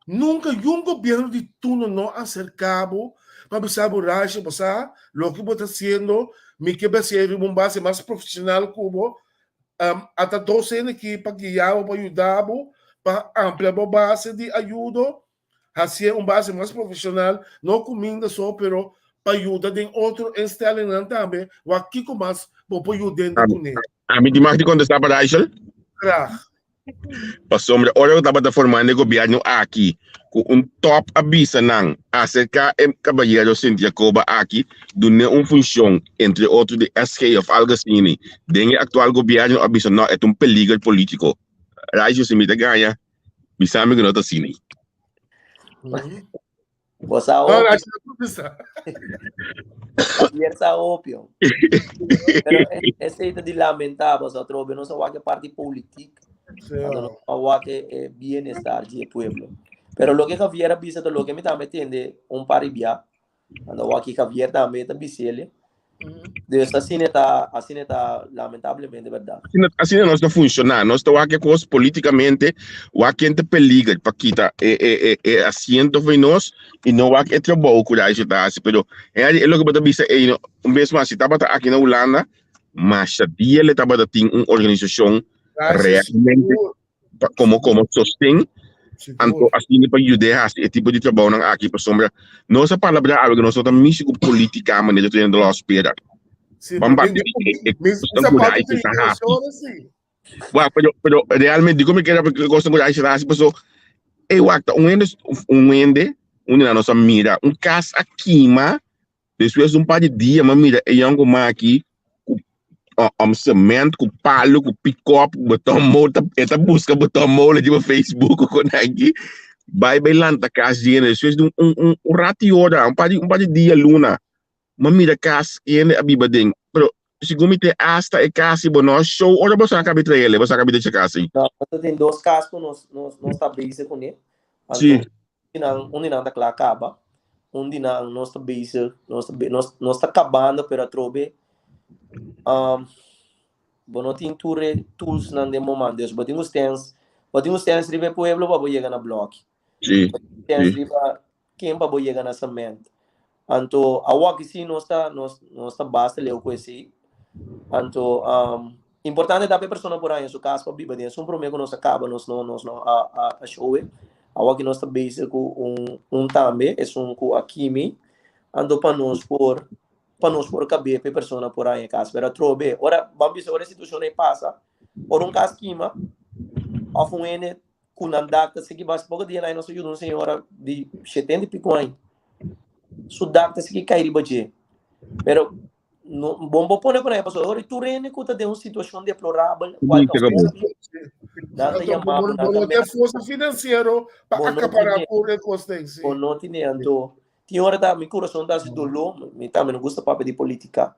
Nunka yun gobierno di turno no a acerca bo pa bisa bo Rashi bo sa loke bo ta haciendo mi ke basi'e riba un base mas profesional ku bo ata dos hende aki pa guia bo pa yuda bo pa amplia bo base di ayudo Hasié un base mas profesional, no cuminda so, pero pa yuda den otro instellingnan tambe, wak kico mas bo por yud'é cuné. Ami tin mag di contestá pa Rachel? Graag. Pasobra ora cu tabata formando e gobierno aki, cu un top a bisa nan acerca e cabayero Sint Jacoba aki, dun'é un funcion, entre otro di SG of algo asini, den e actual gobierno a bisa no, e ta un peliger politico. Rachel, si mi ta gaña, Bisa mi ku no ta asina. Bo sa No, opio. Rashi no bisa. Javier sa opio. Pero esei ta di lamentá, pasobra atrobe nos a wak e parti politiek, Sí. anto nos a wak e bienestar di e pueblo. Pero loke Javier a bisa ta loke mi tambe tende un par di bia. Anda wak Javier tambe ta bisele. Dus asina ta, asina ta lamentablemente verdad. Asina, asina nos ta funciona. Nos ta wak e cos politicamente, wak ken ta peliger pa kita e, e, e, e asiento van nos y no wak e trabou cu Raisha ta haci. Pero en e loke bo ta bisa ey, no, un bes mas, si tabata aki na Hulanda, masha dia le tabata tin un organisacion realmente pa como como sosten anto asina pa yude hasi e tipo di trabounan aki pasobra nos a palabra algo nos no ta mishi ku politica manera tu hende lo spera. Sí, Ban pero bati mi- e e mi- kosnan esa ku parte Rai de ta hasi. sí. Wa, pero pero realmente di como kera kosnan ku Rai ta hasi paso e wak ta un hende un hende un di nan nos a mira un kas a kima. Despues di un par di dia m'a mira e yònkuman aki ku um cement, ku palu, ku pikòp, ku beton mole, e ta buska beton mole riba Facebook ku konaki, bai bai lanta kas di hende. Despues di un un un ratu i ora, un par di un par di dia, luna, m'a mira kas ku hende a biba den. Pero segun mi te asta e kas ei bo no a show ora boso a kabi trael, boso a kabi decha kas ei. No, nos ta tin dos kas ku nos nos nos ta bezig kuné. Anto Sí. Un di nan, un di nan ta kla kaba, un di nan nos ta bezig, nos ta nos nos ta kabando pero atrobe um, bo no tin tur e toolsnan den bo man. Dus bo tin ku stens, bo tin ku stens riba e pueblo pa bo yega na bloki. Sí, Bo tin ku stens sí. riba ken pa bo yega na cement. Anto awor si nos ta nos nos ta basta leu ku esei. Anto um, importante ta pa e persona por haña su kas pa biba den. Esun promé ku nos a kaba nos no nos no a a a show e. Awor ki nos ta bezig ku un un tambe, esun ku a kimi. Anto pa nos por pa nos por kab'é pa e persona por haña kas. Pero atrobe ora ban bisa ora e situashon ei pasa, ora un kas kima òf un hende ku nan dak ta sigui bas poko dia nan nos a yuda un señora di shetenta i piko aña su dak ta sigui kai riba dje pero no bon bo pone por ahí pasobra ora tur hende ku ta den un situashon deplorabel kual ta hopi nan ta yama bo nan Bo ta no tin forsa finansiero pa Bo no akapará tiene. tur e kosnan sí. bo no tine anto tin ora ta mi kurason ta hasi doló mi tambe no gusta papia di politika.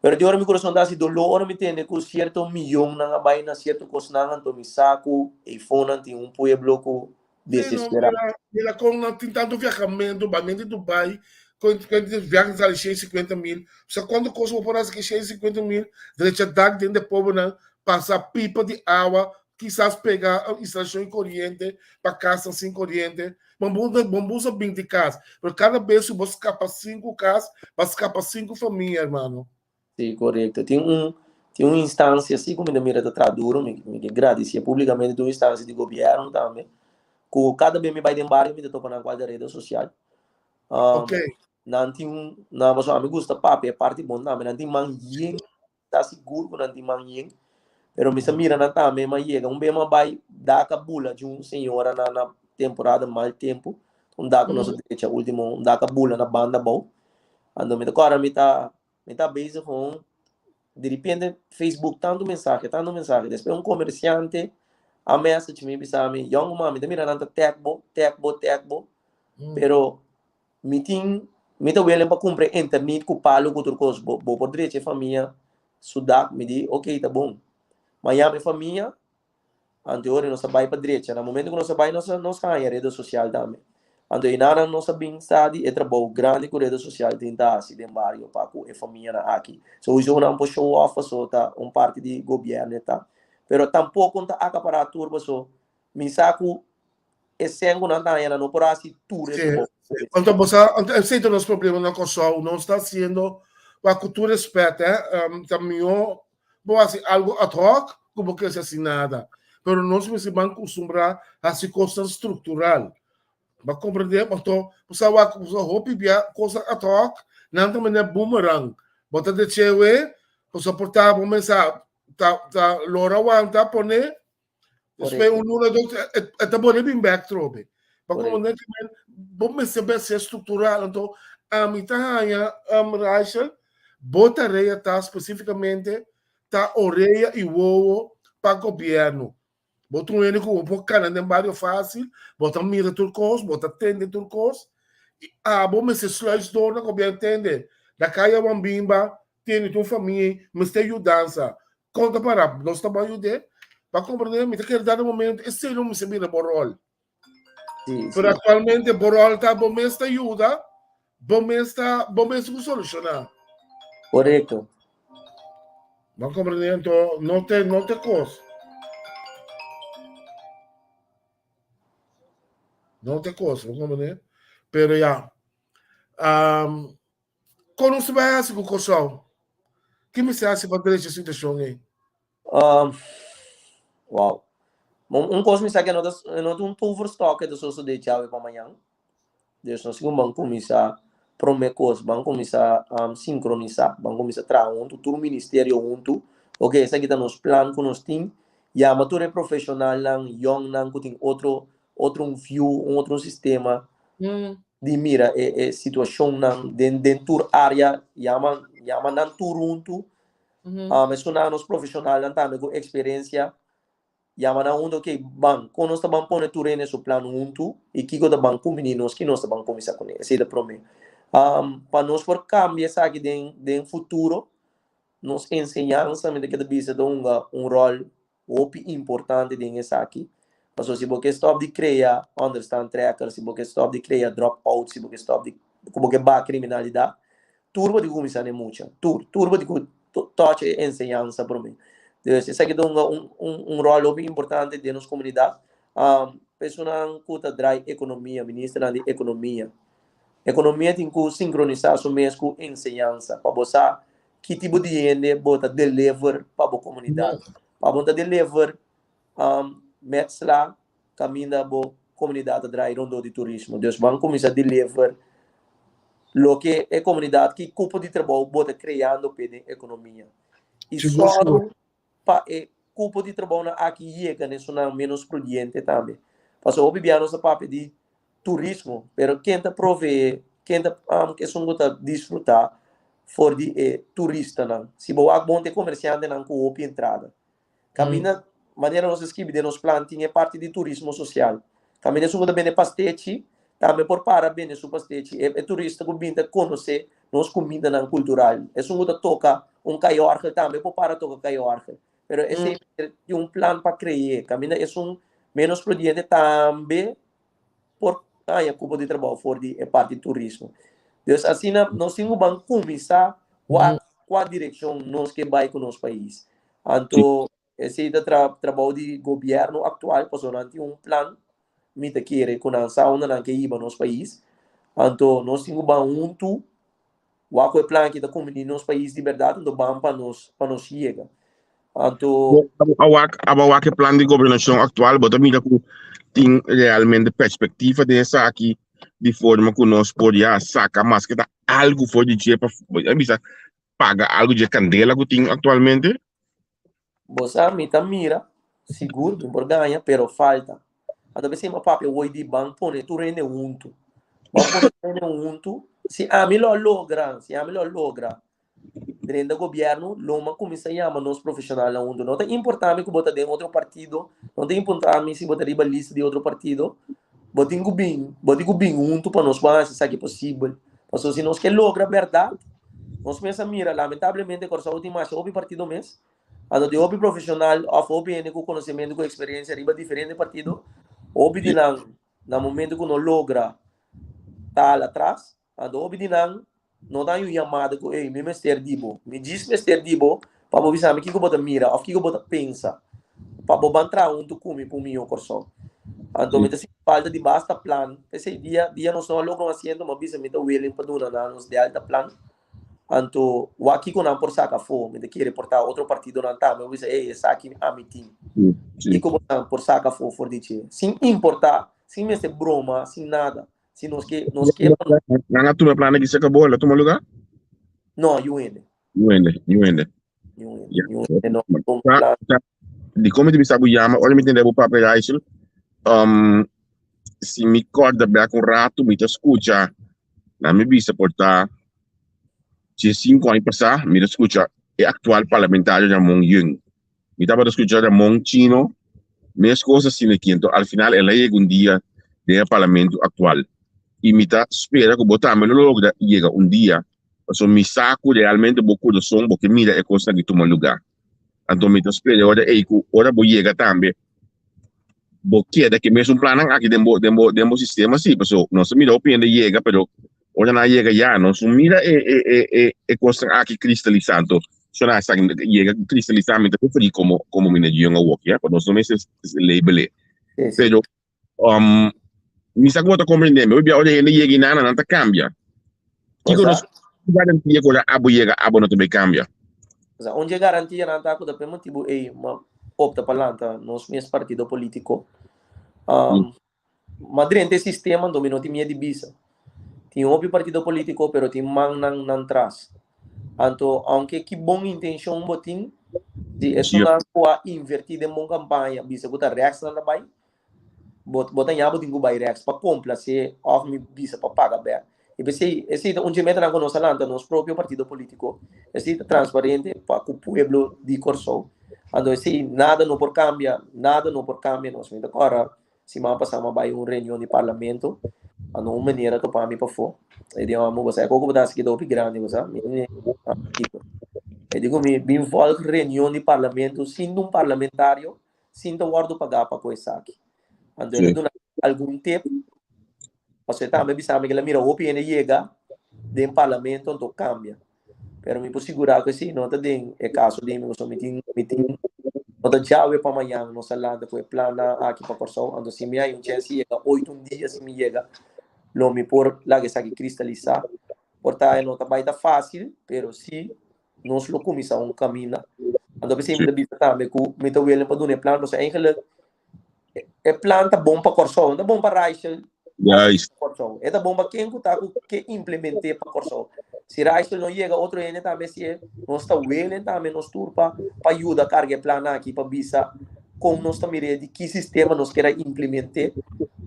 Pero di ora mi kurason ta hasi doló ora mi tende ku sierto miyonnan a bai na sierto kosnan, anto mi sa ku eifonnan tin un pueblo ku Sí, no, desesperá. mira, mira kon nan tin tantu viajamentu, bai mente Dubai, kon kon viaje sali 150 mil. Sa kuantu kos bo por hasi ku 150 mil? Drecha dak den de pobernan, pasa pipa di awa, kisas pega instalashon di koriente pa kasnan sin koriente. Bo bo busa binti kas, pero kada bes ku bo skapa sinku kas, bo a skapa sinku famia, hermano. Sí, korekto. Tin un tin un instansia sí ku mi ta mira ta traha duru, mi mi ke gradisié públikamente tur instansia di gobièrnu tambe, ku kada bes mi bai den bario mi ta topa nan ku alta reda sosial. Ok. Nan tin un, nan pasobra ami gusta papia e parti bon tambe, nan tin man yen, ta sigur ku nan tin man yen, pero mi sa mira nan tambe m'a yega un bes m'a bai dak a bula dje un señora na na temporada mal tempu, un dak ku nos a drecha ultimo, un dak a bula na banda abou, anto mi ta kòrda mi ta Mi ta bezig con di repente Facebook tanto mensahe, tanto mensahe. Despues un comerciante a message mi bisa mi, yongu man, mi ta mira nan ta tag bo, tag bo, tag bo. Pero mi tin, mi ta willing pa cumpra internet cu palo cu tur cos. Bo, bo por drecha e famia su dak. Mi di, ok, ta bon. Ma yama e famia, Anto ora nos a bai pa drecha. Na momento ku nos a bai nos a nos haña reda sosial tambe. Anto einanan nos a bin sa di e trabou grandi ku reda sosial tin ta hasi den bario pa ku e famianan aki. Souiso nan por show off paso ta un parti di gobièrnu e ta. Pero tampoko ta akapará tur paso mi sa ku e sèn ku nan ta haña nan no por hasi tur e Sí. trabou. Anto bo sa, anto esei ta nos problema na Kòrsou. Nos ta hasiendo, wak ku tur respèt, eh, ta mihó Bo hasi algo ad hoc ku bo kese hasi nada. Pero nos mester ban kustumbrá hasi kosnan struktural. Bo a komprendé? Anto bo sa wak bo sa hopi bia kosnan ad hoc nan ta manera boomerang. Bo ta dechewe, bo sa por ta bo mester ta ta lora wanta pone Despues un luna dos e ta bone bin bek trobe. Pa como net men bo mester be ser structural anto ami ta haña um, Rachel bo tarea ta specificamente ta orea y wowo pa gobierno. Bo ta un hende ku bo por kana den bario fácil, bo ta mira tur kos, bo ta tende tur kos. Y abo mester sluis door na gobierno tende. Na kaya Wambimba tene tur famia mester yudansa. Kon ta para? Nos ta ban yud'é. Pa komprendé, mi ta kere dado momento esei lo mester bira bo ròl. Sí, Pero sí. aktualmente bo ròl ta bo mes ta yuda, bo mes ta bo mes ku solushoná. Korekto. Bo a komprendé? Anto no te no te kos. No te kos, bo komprendé? Pero ya. Um, Kon nos ta bai hasi ku Kòrsou? Ki mester hasi pa drecha e situashon ei? Um, wow. Un kos mi sa ke no ta, no ta un toverstok ke ta sosodé djawe pa mañan. Dus nos sigun ban kuminsá promé kos, ban kuminsá um, sinkronisá, ban kuminsá traha huntu, tur ministerio huntu. Ok, esaki ta nos plan ku nos tin. Yama tur e profeshonalnan, yòngnan ku tin otro, otro un view, un otro un sistema. Di mira e e situacionnan den den tur area yama yama nan tur huntu um esunnan nos profesionalnan tambe cu experiencia yama nan huntu ok ban con nos ta ban pone tur hende su plan huntu y kico ta ban cumbini nos ki nos ta ban cuminsa cune esey ta prome um pa nos por cambia esaki den den futuro nos enseñansa mi ta keda bisa ta hunga un rol Hopi importante den esaki, pasobra si bo ke stop di krea onderstand trekker, si bo ke stop di krea drop out, si bo ke stop di ku bo ke baha kriminalidat, tur bo tin ku kuminsá na e mucha, tur, tur bo tin ku touch e enseñansa promé. Dus esaki ta hunga un un un ròl hopi importante den nos komunidat. Personanan ku ta drai ekonomia, ministernan di ekonomia, ekonomia tin ku sinkronisá su mes ku enseñansa pa bo sa Ki tipo di hende bo ta deliver pa bo komunidat? Pa bo ta deliver metsla kaminda bo komunidat ta drai rondó di turismo. Dus bo a kuminsá deliver loke e komunidat, ki kupo di trabou bo ta kreando p'e den ekonomia. I sòru pa e kupo di trabounan aki yega na esunnan ménos prudiente tambe. Pasobra hopi bia nos ta papia di turismo, pero ken ta proveé, ken ta esun ku ta disfrutá for di e turistanan? Si bo wak bon ta e komersiantenan ku hopi entrada. Kaminda, manera nos a skibi den nos plan, tin e parti di turismo sosial. Kaminda esun ku ta bende pastechi, tambe por para bende su pastechi. E turista ku bin ta konosé nos kumindanan kultural. Esun ku ta toka un kaiòrgel tambe por para toka kaiòrgel. Pero esei mester tin un plan pa kre'é. Kaminda esun ménos prodiente tambe por haña kupo di trabou for di e parti turismo. Dus asina nos tin ku ban kuminsá wak kua direkshon nos ke bai ku nos pais. Anto esei ta trabou di gobièrnu aktual pasobra nan tin un plan, mi ta kere ku nan sa unda nan ke hiba nos pais. Anto nos tin ku ban huntu wak ku e plan aki ta kumbiní nos pais di bèrdat anto ban pa nos pa nos yega. Anto. A wak a wak e plan di gobernashon aktual bo ta mira ku tin realmente perspektiva den esaki di forma ku nos por ya saka maske ta algu for di dje pa bisa paga algu dje kandela ku tin aktualmente? Bo sa mi ta mira sigur mi por gaña pero falta. Anto p'esei mi a papia woi di ban pone tur hende huntu. Ban pone tur hende huntu. Si ami lo a logra, si ami lo a logra drenta gobierno lo mi a kuminsá yama nos profeshonalnan huntu. No ta importa mi ku bo ta den otro partido, no ta importa mi si bo ta riba lista di otro partido, bo tin ku bin, bo tin ku bin huntu pa nos por hasi esaki posibel. Pasobra si nos ke logra bèrdat, nos mes a mira, lamentablemente Kòrsou tin masha hopi partido mes, anto tin hopi profeshonal òf hopi hende ku konosementu, ku eksperensia riba diferente partido, hopi di nan na momento ku no logra ta hala atras, anto hopi di nan no ta haña un yamada ku, ey, mi mester di bo, mi djis mester di bo pa bo bisa mi kiko bo ta mira òf kiko bo ta pensa pa bo ban traha huntu ku mi pa un mihó Kòrsou. Anto mi ta sinti falta di basta plan. P'esei dia dia nos no a logra un asiento, mi a bisa mi ta willing pa duna nan nos delta plan. Anto wak kiko nan por saka afó. Mi ta kere por ta otro partidonan tambe bo bisa, ey, esaki ami tin. Kiko bo nan por saka afó for di dje? Sin importá, sin mester broma, sin nada. Si nos ke, nos ke pa Nan a tuma plan aki se acabó, el a tuma lugar? No, yu hende. Yu hende, yu hende. Yu hende, yeah. yu hende no tuma plan. Di como ti bisa bu yama, ora mi tende bu papia Rachel, si mi corda bek un rato, mi ta scucha, na mi bisa por ta 5 aña pasá, mi ta scucha e actual parlamentario Ramon Yung. Mi tabata skucha Ramon Chino meskos asina aki, anto al final el a yega un dia den e parlamento aktual. I mi ta spera ku bo tambe lo logra yega un dia, pasobra mi sa ku realmente bo kurason bo ke mira e kosnan aki tuma lugá. Anto mi ta spera e ora ei ku ora bo yega tambe bo keda ku e mesun plannan aki den bo den bo den bo sistema si, pasobra nos ta mira hopi hende yega pero Ora nan a yega ya, nos no mira e e e e e kosnan aki kristalisá. Anto, so nan esaki yega kristalisá, mi ta preferí komo komo mi na yong awor, ya, pa nos no mester label'é. Sí, sí. Pero, um, mi sa ku bo ta komprendé mi. Hopi bia ora hende yega i nan, nan ta kambia. Kiko nos Osa, garantia ku ora abo yega abo no ta bai kambia? osa, un dje garantianan ta ku ta p'e motibu ei mi a opta pa lanta nos mes partido polítiko. Um, Ma drenta e sistema anto mi no tin miedu di bisa. Tin hopi partido politico pero tin mannan nan tras. Anto aunke ki bon intencion bo tin, si esunnan cu a inverti den bon campaña bisa cu ta rechts nan ta bay, bo bo ta ña bo tin cu bay rechts pa complace of mi bisa pa paga bek. Y p'esey esey ta un dje metanan cu nos a lanta nos propio partido politico. Esey ta transparente pa cu pueblo di Corsou. Anto esey nada no por cambia, nada no por cambia nos. Mi ta cora Siman pasá mi a bai un reunion di parlamento, anto un meneer a topa mi pafó. E di amo, bo sa e koko bo ta hasi kita hopi grandi, bo sa? Mi di, ah, kiko? E di ku mi, bin volg reunion di parlamento sin un parlamentario, sin ta wòrdu pagá pa ku esaki. Anto el a duna algun tip, pasobra e tambe a bisa mi ku el a mira hopi hende yega den parlamento anto kambia. Pero mi por sigurá ku esei no ta den e kaso di mi, pasobra mi tin, mi tin, no ta djawe pa mañan nos a lanta ku e plannan aki pa Kòrsou. Anto si mi hay un chèns di yega oit un dia, si mi yega, lo mi por laga esaki kristalisá. Por ta e no ta bai ta fásil, pero si nos lo kuminsá un kaminda. Anto p'esei mi ta bisa tambe ku mi ta willing pa duna e plan, pasobra eigenlik E plan ta bon pa Kòrsou, no ta bon pa Raichel. Juist. Kòrsou. E ta bon pa ken ku ta ku ke implement'é pa Kòrsou. Si Raichel no yega, otro hende tambe si nos ta welen tambe nos tur pa pa yuda karga e plan aki pa bisa kon nos ta mir'é di ki sistema nos kier a implement'é.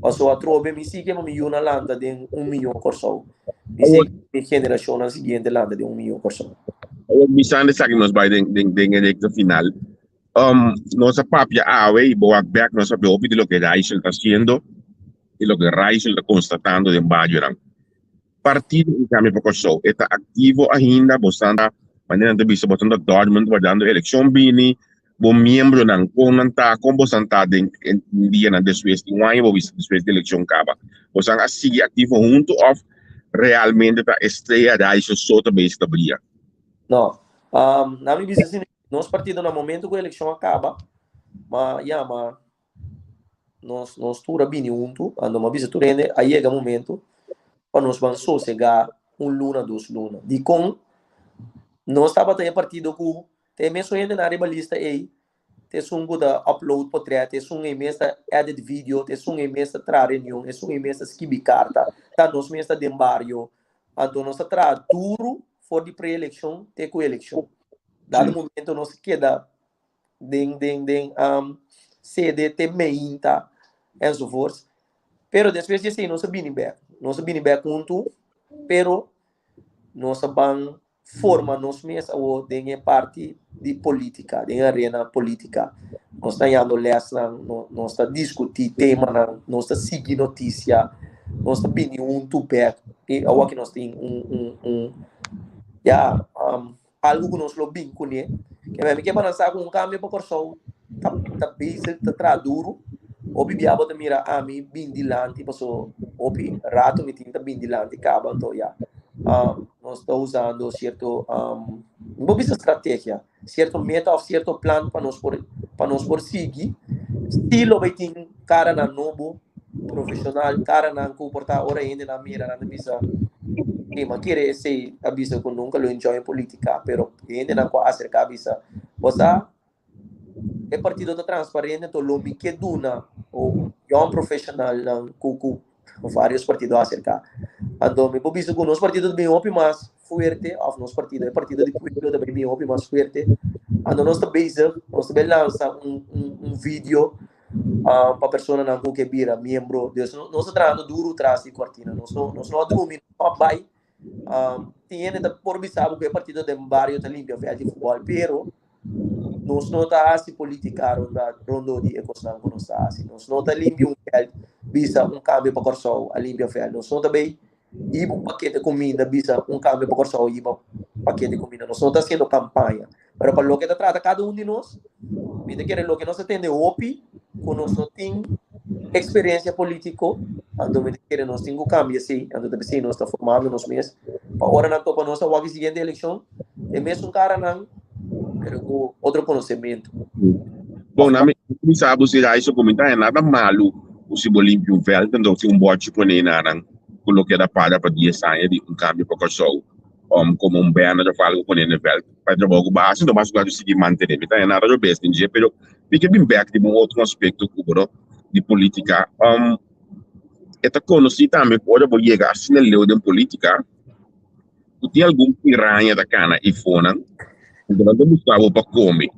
Pasobra atrobe mi si ke pa mi yunan lanta den un mihó Kòrsou. Mi si ke mi generashonnan siguiente lanta den un mihó Kòrsou. Awor bisando esaki nos bai den den den e rekta final. Um, nos a papia awe y bo wak bek, nos a papia hopi di loke Raichel ta haciendo. di loke Raizel ta konstatando den barionan. Partido Un Kambio pa Kòrsou e ta aktivo ainda? Bosan ta, manera nan ta bisa, bosan ta dormant wardando elekshon bini? Bo miembronan kon nan ta? Kon bosan ta den e dianan despues di un aña bo bisa despues di elekshon kaba? Bosan a sigui aktivo huntu òf realmente ta Estrella Raizel so ta bezig ta bria? No. Nan mi bisa asina, nos partido na momento ku elekshon a kaba, ma yama nos nos tur a bini huntu, anto mi a bisa tur hende a yega momento pa nos ban sosegá un luna, dos luna. Dikon? Nos tabata e partido ku ta e mesun hendenan riba lista ei, ta esun ku ta upload potrèt, ta esun ei mes ta edit video, ta esun ei mes ta traha reunion, esun ei mes ta skibi karta, ta nos mes ta den bario. Anto nos a traha duru for di pre-elekshon te ku elekshon. Dado momento nos keda den den den um, sede te meinta enzovoorts. Pero despues di esei nos a bini bek. Nos a bini bek huntu, pero nos a ban forma nos mes awo den e parti di politica, den arena politica. Nos ta yando lesnan, no, nos ta discuti temanan, nos ta sigui noticia, nos ta bini huntu bek. I awo aki nos tin un, un, un, ya, um, Algu ku nos lo bin kuné. Ke mi ke pa nan sa ku un kambio pa Kòrsou ta ta bezig ta traha duru. Hopi bia bo ta mira ami bin dilanti paso hopi rato mi tin ta bin dilanti kaba anto ya nos ta usando sierto mi por bisa strategia sierto meta òf sierto plan pa nos por pa nos por sigui si lo bai tin karanan nobo profesional karanan ku por ta ora hendenan mira nan ta bisa mi a kere esei a bisa ku nunka lo enjoy en politica pero hendenan ku a aserka a bisa bo sa e partido ta transparente enton lo mi ke duna o young profesionalnan ku ku varios partido a aserka anto mi por bisa ku nos partido ta bin hopi mas fuerte of nos partido e partido di pueblo ta bin hopi mas fuerte anto nos ta bezig nos ta bin lansa un un video pa personanan ku ke bira miembro. Dus nos ta trahando duru tras di kortina. Nos no, nos no a drumi, no a bai. Tin hende ta por bisa bo ku e partido den bario ta limpia veld di futbòl, pero nos no ta hasi politika ronda rondó di e kosnan ku nos ta hasi. Nos no ta limpia un veld bisa un kambio pa Kòrsou a limpia veld. Nos no ta bai hiba un pakete kuminda bisa un kambio pa Kòrsou hiba pakete kuminda. Nos no ta hasiendo kampaña. Pero pa loke ta trata kada un di nos, mi ta kere loke nos a tende hopi ku nos no tin eksperensia polítiko, anto mi ta kere nos tin ku kambia esei, anto ta p'esei nos ta formando nos mes pa ora nan topa nos awor ki siguiente elekshon, e mesun karanan pero ku otro konosementu. Bon, na mi bisa bo si Raiso ku mi ta haña nada malu ku si bo limpia un vèlt anto tin un bòchi pone na nan ku lo keda paga pa dies aña di un kambio pa Kòrsou. Como un banner of algo pone na e veld pa e trabou ku bo hasi, enton bo hasi ku sigui mantene. Mi ta haña nada robes den dje, pero mi ke bin bek riba un otro aspekto ku bo no di politika. E ta konosí tambe ku ora bo yega asina leu den politika, ku tin algun piraña ta kana eifonan, ku nan ta buska bo pa kome.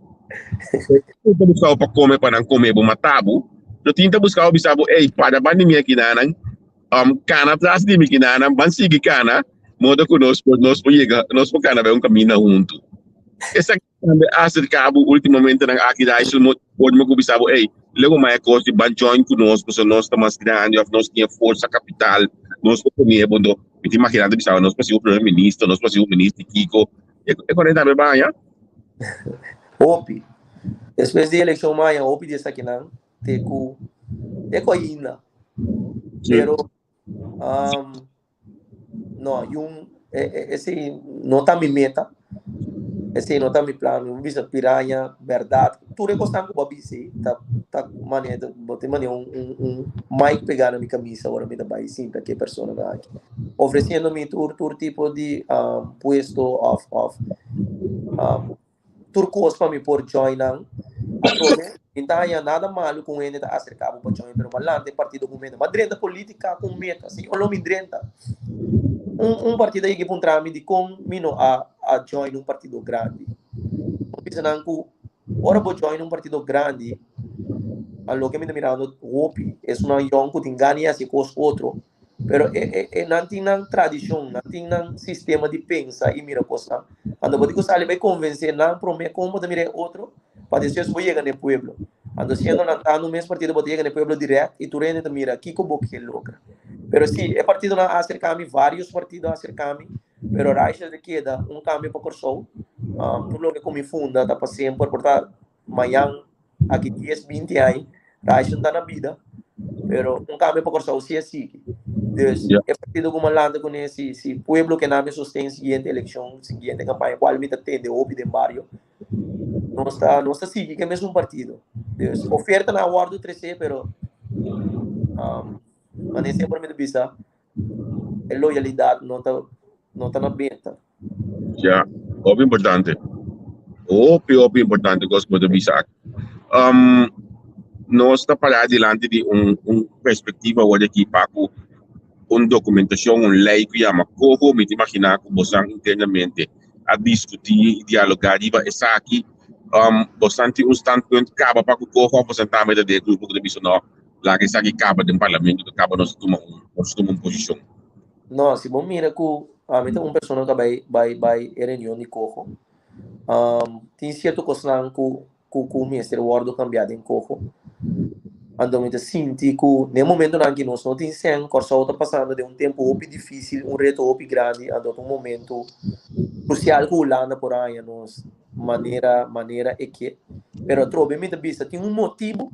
Nan ta buska bo pa kome pa nan kome bo mata bo, no tin ta buska bo bisa bo, ey, para ban di mi aki nan. Kana tras di mi kinanan, ban sigui kana, modo ku nos por nos por yega, nos por kana bai un kaminda huntu. Esaki tambe a aserká bo últimamente nan aki da isu mo por mo ku bisa bo, ey, lego mai e kos di ban join ku nos, pasobra nos ta mas grandi òf nos tin e forsa kapital, nos por pone bo. Anto mi ta imaginá ta bisa bo, nos por hasi un primer minister, nos por hasi un minister di kiko. E e kore tambe baña. Hopi. Despues di elekshon maña hopi di esakinan te ku te ku ainda. Pero um, no, yung esei no ta mi meta. Esei no ta mi plan. Mi bisa piraña, berdad. Tur e kosnan ku bo a bisa ei ta ta manera bo tin manera un un un mic pegá na mi kamisa ora mi ta bai sinta ku e personanan aki. Ofresiendo mi tur tur tipo di um puesto òf òf um tur kos pa mi por join nan. Atrobe, mi ta haña nada malu ku un hende ta aserká bo pa join, pero bo a lanta e partido ku meta. Bo a drenta polítika ku meta, si o lo mi drenta. Un un partido a yega i puntra mi dikon mi no a a join un partido grandi. Mi bisa nan ku ora bo join un partido grandi, a loke mi ta mirando hopi esunnan yòn ku tin gana di hasi kos otro. Pero e, e, e nan tin nan tradicion, nan tin nan sistema di pensa y mira cosnan. Anto bo tin cu sali bay convence nan prome con bo ta mira e otro, pa despues bo yega na e pueblo. Anto siendo nan ta no mes partido bo ta yega na e pueblo direct y tur hende ta mira kico bo ke logra. Pero si e partidonan a acerca mi, varios partido a acerca mi, pero Raichel ta keda un cambio pa Corsou. Tur loke cu mi funda ta pa semper, por ta mañan aki dies, binti aña Raichel ta na bida, pero un cambio pa Corsou si a sigui. Dus e partido cu mi a lanta cune, si si pueblo ke nan mi sosten siguiente eleccion, siguiente campaña, cual mi ta tende hopi den bario, Nos ta, nos ta sigui ke mesun partido. Dus ofertanan a wòrdu tresé, pero um, manera semper mi ta bisa, e loyalidat no ta, no ta na benta. Ja, hopi importante. Hopi, hopi importante kos ku bo ta bisa aki. Um, nos ta pará dilanti di un, un perspektiva awor aki pa ku un dokumentashon, un lei ku yama Coho. Mi ta imaginá ku bosan internamente a diskutí i dialogá riba esaki. Um, bosan tin un standpunt kaba pa ku Coho of bosan tambe ta den e grupo ku ta bisa no, laga esaki kaba den parlamento, ta kaba nos ta tuma un, nos ta tuma un posishon? No, si bo mira ku ami ta un persona ku a bai bai bai e reunion di Coho, um, tin sierto kosnan ku ku ku mester wòrdu kambiá den Coho. Anto mi ta sinti ku den momentonan aki nos no tin sèn, Kòrsou ta pasando den un tempu hopi difísil, un reto hopi grandi, anto ta un momento krusial ku Hulanda por haña nos manera manera e ke. Pero atrobe mi ta bisa tin un motibu,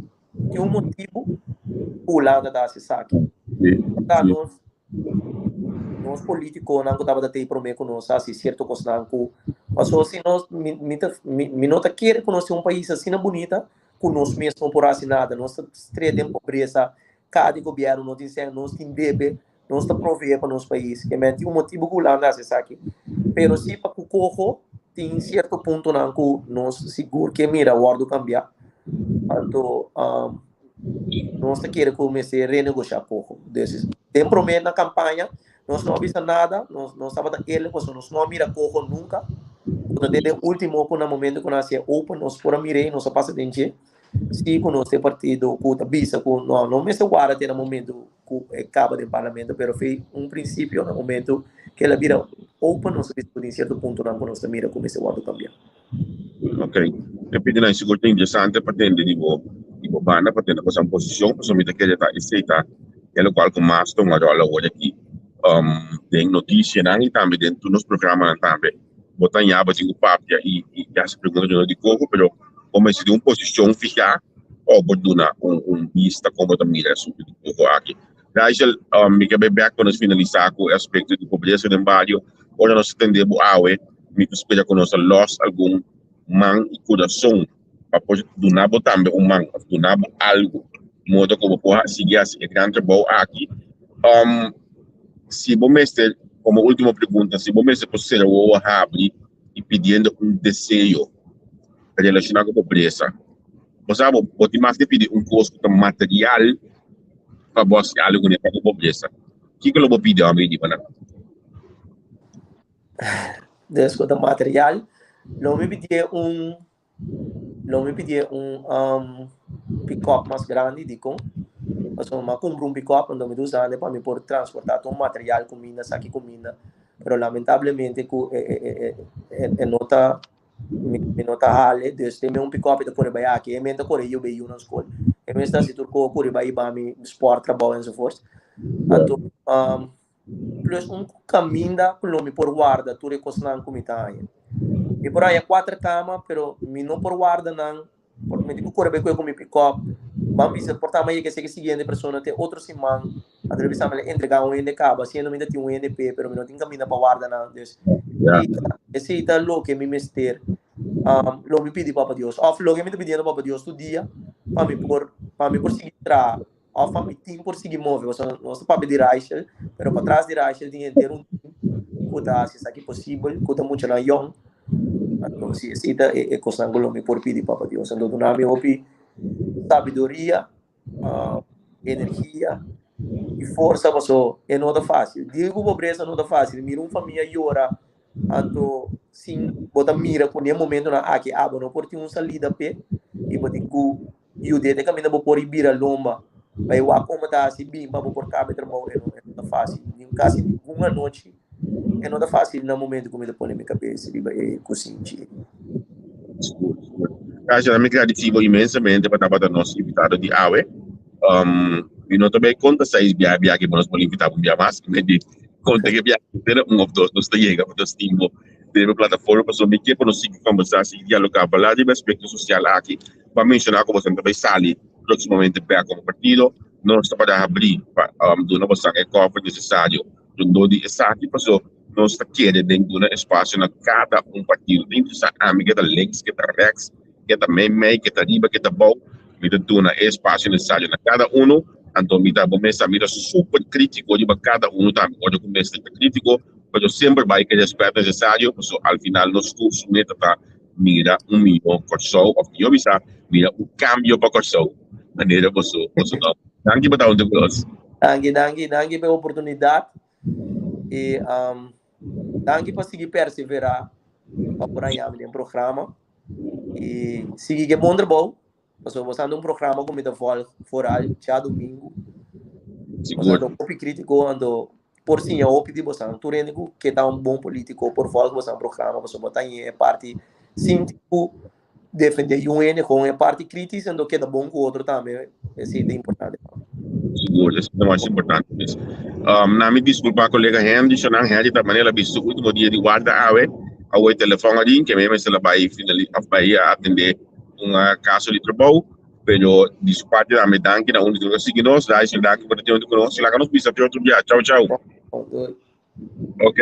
tin un motibu ku Hulanda ta hasi esaki. Ta nos nos politiconan cu tabata tey prome cu nos haci cierto cosnan cu paso si nos mi mi ta mi mi no ta kere cu nos tin un pais asina bunita cu nos mes no por haci nada nos ta stre den pobreza cada gobierno no tin cen nos tin debe nos ta provee pa nos pais ke men tin un motibo cu Hulanda haci esaki pero si pa cu coho tin cierto puntonan cu nos sigur ke mira wordo cambia anto Nos ta kere ku mester renegosha poko. Dus den promé na kampaña nos no a bisa nada, nos nos tabata eerlijk pasobra nos no a mira koho nunka. Ku ta den último ku na momento ku nan hasié open nos por a mir'é i nos a pasa den dje. Sí ku nos ta e partido ku ta bisa ku no no mester warda te na momento ku e kaba den parlamento pero fe un prinsipio na momento ku el a bira open nos a bisa ku tin sierto puntonan ku nos ta mira ku mester wòrdu kambiá. Ok, e pidi nan sigur ta interesante pa tende di bo di bo banda pa tende boso posicion pasobra mi ta kere ta esey ta e locual cu mas ta un rol awor aki den noticianan y tambe den tur nos programanan tambe bo ta ña bo tin cu papia y y haci pregunta di di coco pero bo mester tin un posicion fiha o bo duna un un bista con bo ta mira e asunto di coco aki. Nigel, mi ke bai bek pa nos finalisá ku e aspekto di pobresa den bario. Ora nos tende bo awe, mi ta spera ku nos a lòs algun man i kurason pa por duna bo tambe un man òf duna bo algu, modo ku bo por sigui hasi e gran trabou aki. Si bo mester, komo último pregunta, si bo mester por sera wowo habri i pidiendo un deseo relashoná ku pobresa, bo sa bo tin mas di pidi un kos ku ta material pa bo hasi algu kuné pa bo pobresa. Kiko lo bo pidi ora mi di bo nan? Des ku ta material, lo mi pidié un lo mi pidié un um, pick-up mas grandi dikon pasobra mi a kumpra un pick-up anto mi ta usando pa mi por transportá tur material, kuminda, saki kuminda, pero lamentablemente ku e e e e no ta Mi, mi no ta hale, dus te me un pick-up ta kore bai aki, e men ta kore yuba e yunan skol. E men ta hasi tur ko kore bai ba mi sport, trabou enzovoorts. Anto, um, plus un kaminda ku lo mi por warda tur e kosnan ku mi ta haña. Mi por haña kuater kama, pero mi no por warda nan Por mi tin ku kore bai kue ku mi pick-up. Ban bisa por ta maye ke seki siguiente persona te otro siman a debe bisa mi la entrega un hende kaba siendo mi ta tin un hende p'e pero mi no tin kaminda pa warda nan. Dus esei ta loke mi mester lo mi pidi Papa Dios of loke mi ta pidiendo Papa Dios tur dia pa mi por pa mi por sigui traha of pa mi tin por sigui move. Pasobra nos ta papia di Raichel pero patras di Raichel tin henter un team ku ta hasi esaki posibel ku ta muchanan yòn. Anto si esei ta e kosnan ku lo mi por pidi Papa Dios. Anto duna mi hopi sabiduria, energia i forsa paso e no ta fásil. Dil ku pobresa no ta fásil. Mira un famia yora anto sin bo ta mira ku n'e momentonan aki abo no por tin un salida p'e i bo tin ku Yud'é te kaminda bo por i bira lomba pa e wak komo ta hasi bin pa bo por kaba e trabou e no ta fásil ni kasi ningun anochi e no ta fásil na momento ku mi ta pone mi kabes riba e kusinchi. Sigur, sigur. Kasia, mi gradisí bo inmensamente pa tabata nos invitado di awe. Um, mi no ta bay konta seis bia bia ke bo nos por invitá un bia mas. Mi di konta ke bia entera un of dos nos ta yega pa nos tin bo den e plataforma pasobra mi ke pa nos sigui kombersá, sigui dialogá, bala riba aspekto sosial aki. Pa menshoná ku boso ta bay sali próksimamente bèk komo partido. Nos ta para habrí pa duna boso e kòfer nesesario rondó di esaki paso nos ta kere den duna espasio na kada un partido. Ta interesa ami ke ta links, ke ta rèks, ke ta meimei, ke ta riba, ke ta bou. Mi ta duna e espasio nesesario na kada unu. Anto mi ta bo mes ta mira super kritiko riba kada unu tambe. Ora ku mester ta kritiko, pero semper bai ku e rèspèt nesesario paso al final nos tur su meta ta mira un mihó Kòrsou òf mihó bisa mira un kambio pa Kòrsou manera boso boso ta. Danki pa ta huntu ku nos. Danki, danki, danki pa e oportunidat i danki pa sigui perseverá pa por haña mi den programa i sigui ku e bon trabou pasobra bo sa un programa ku mi ta vòlg foral djadumingu. Bo sa hopi kritiko anto por siña hopi di bosan. Tur hende ku ke ta un bon politiko por vòlg bosan programa pasobra bo ta haña e parti sinti ku defende un hende kon e parti kritis anto keda bon ku otro tambe esei ta importante. Sigur, esei ta mas importante mes. Um, na mi disculpa colega Henry, shonan Henry ta manera la bisto último dia di warda awe, awe telefon a ring, ke mi mester la bai finali, of bai atende un caso di trabou. Pero di su parti tambe danki na un di tur a sigui nos. Daisel danki pa ta tin ku nos. Laga nos bisa te otro bia. Chau chau. Doei. Ok.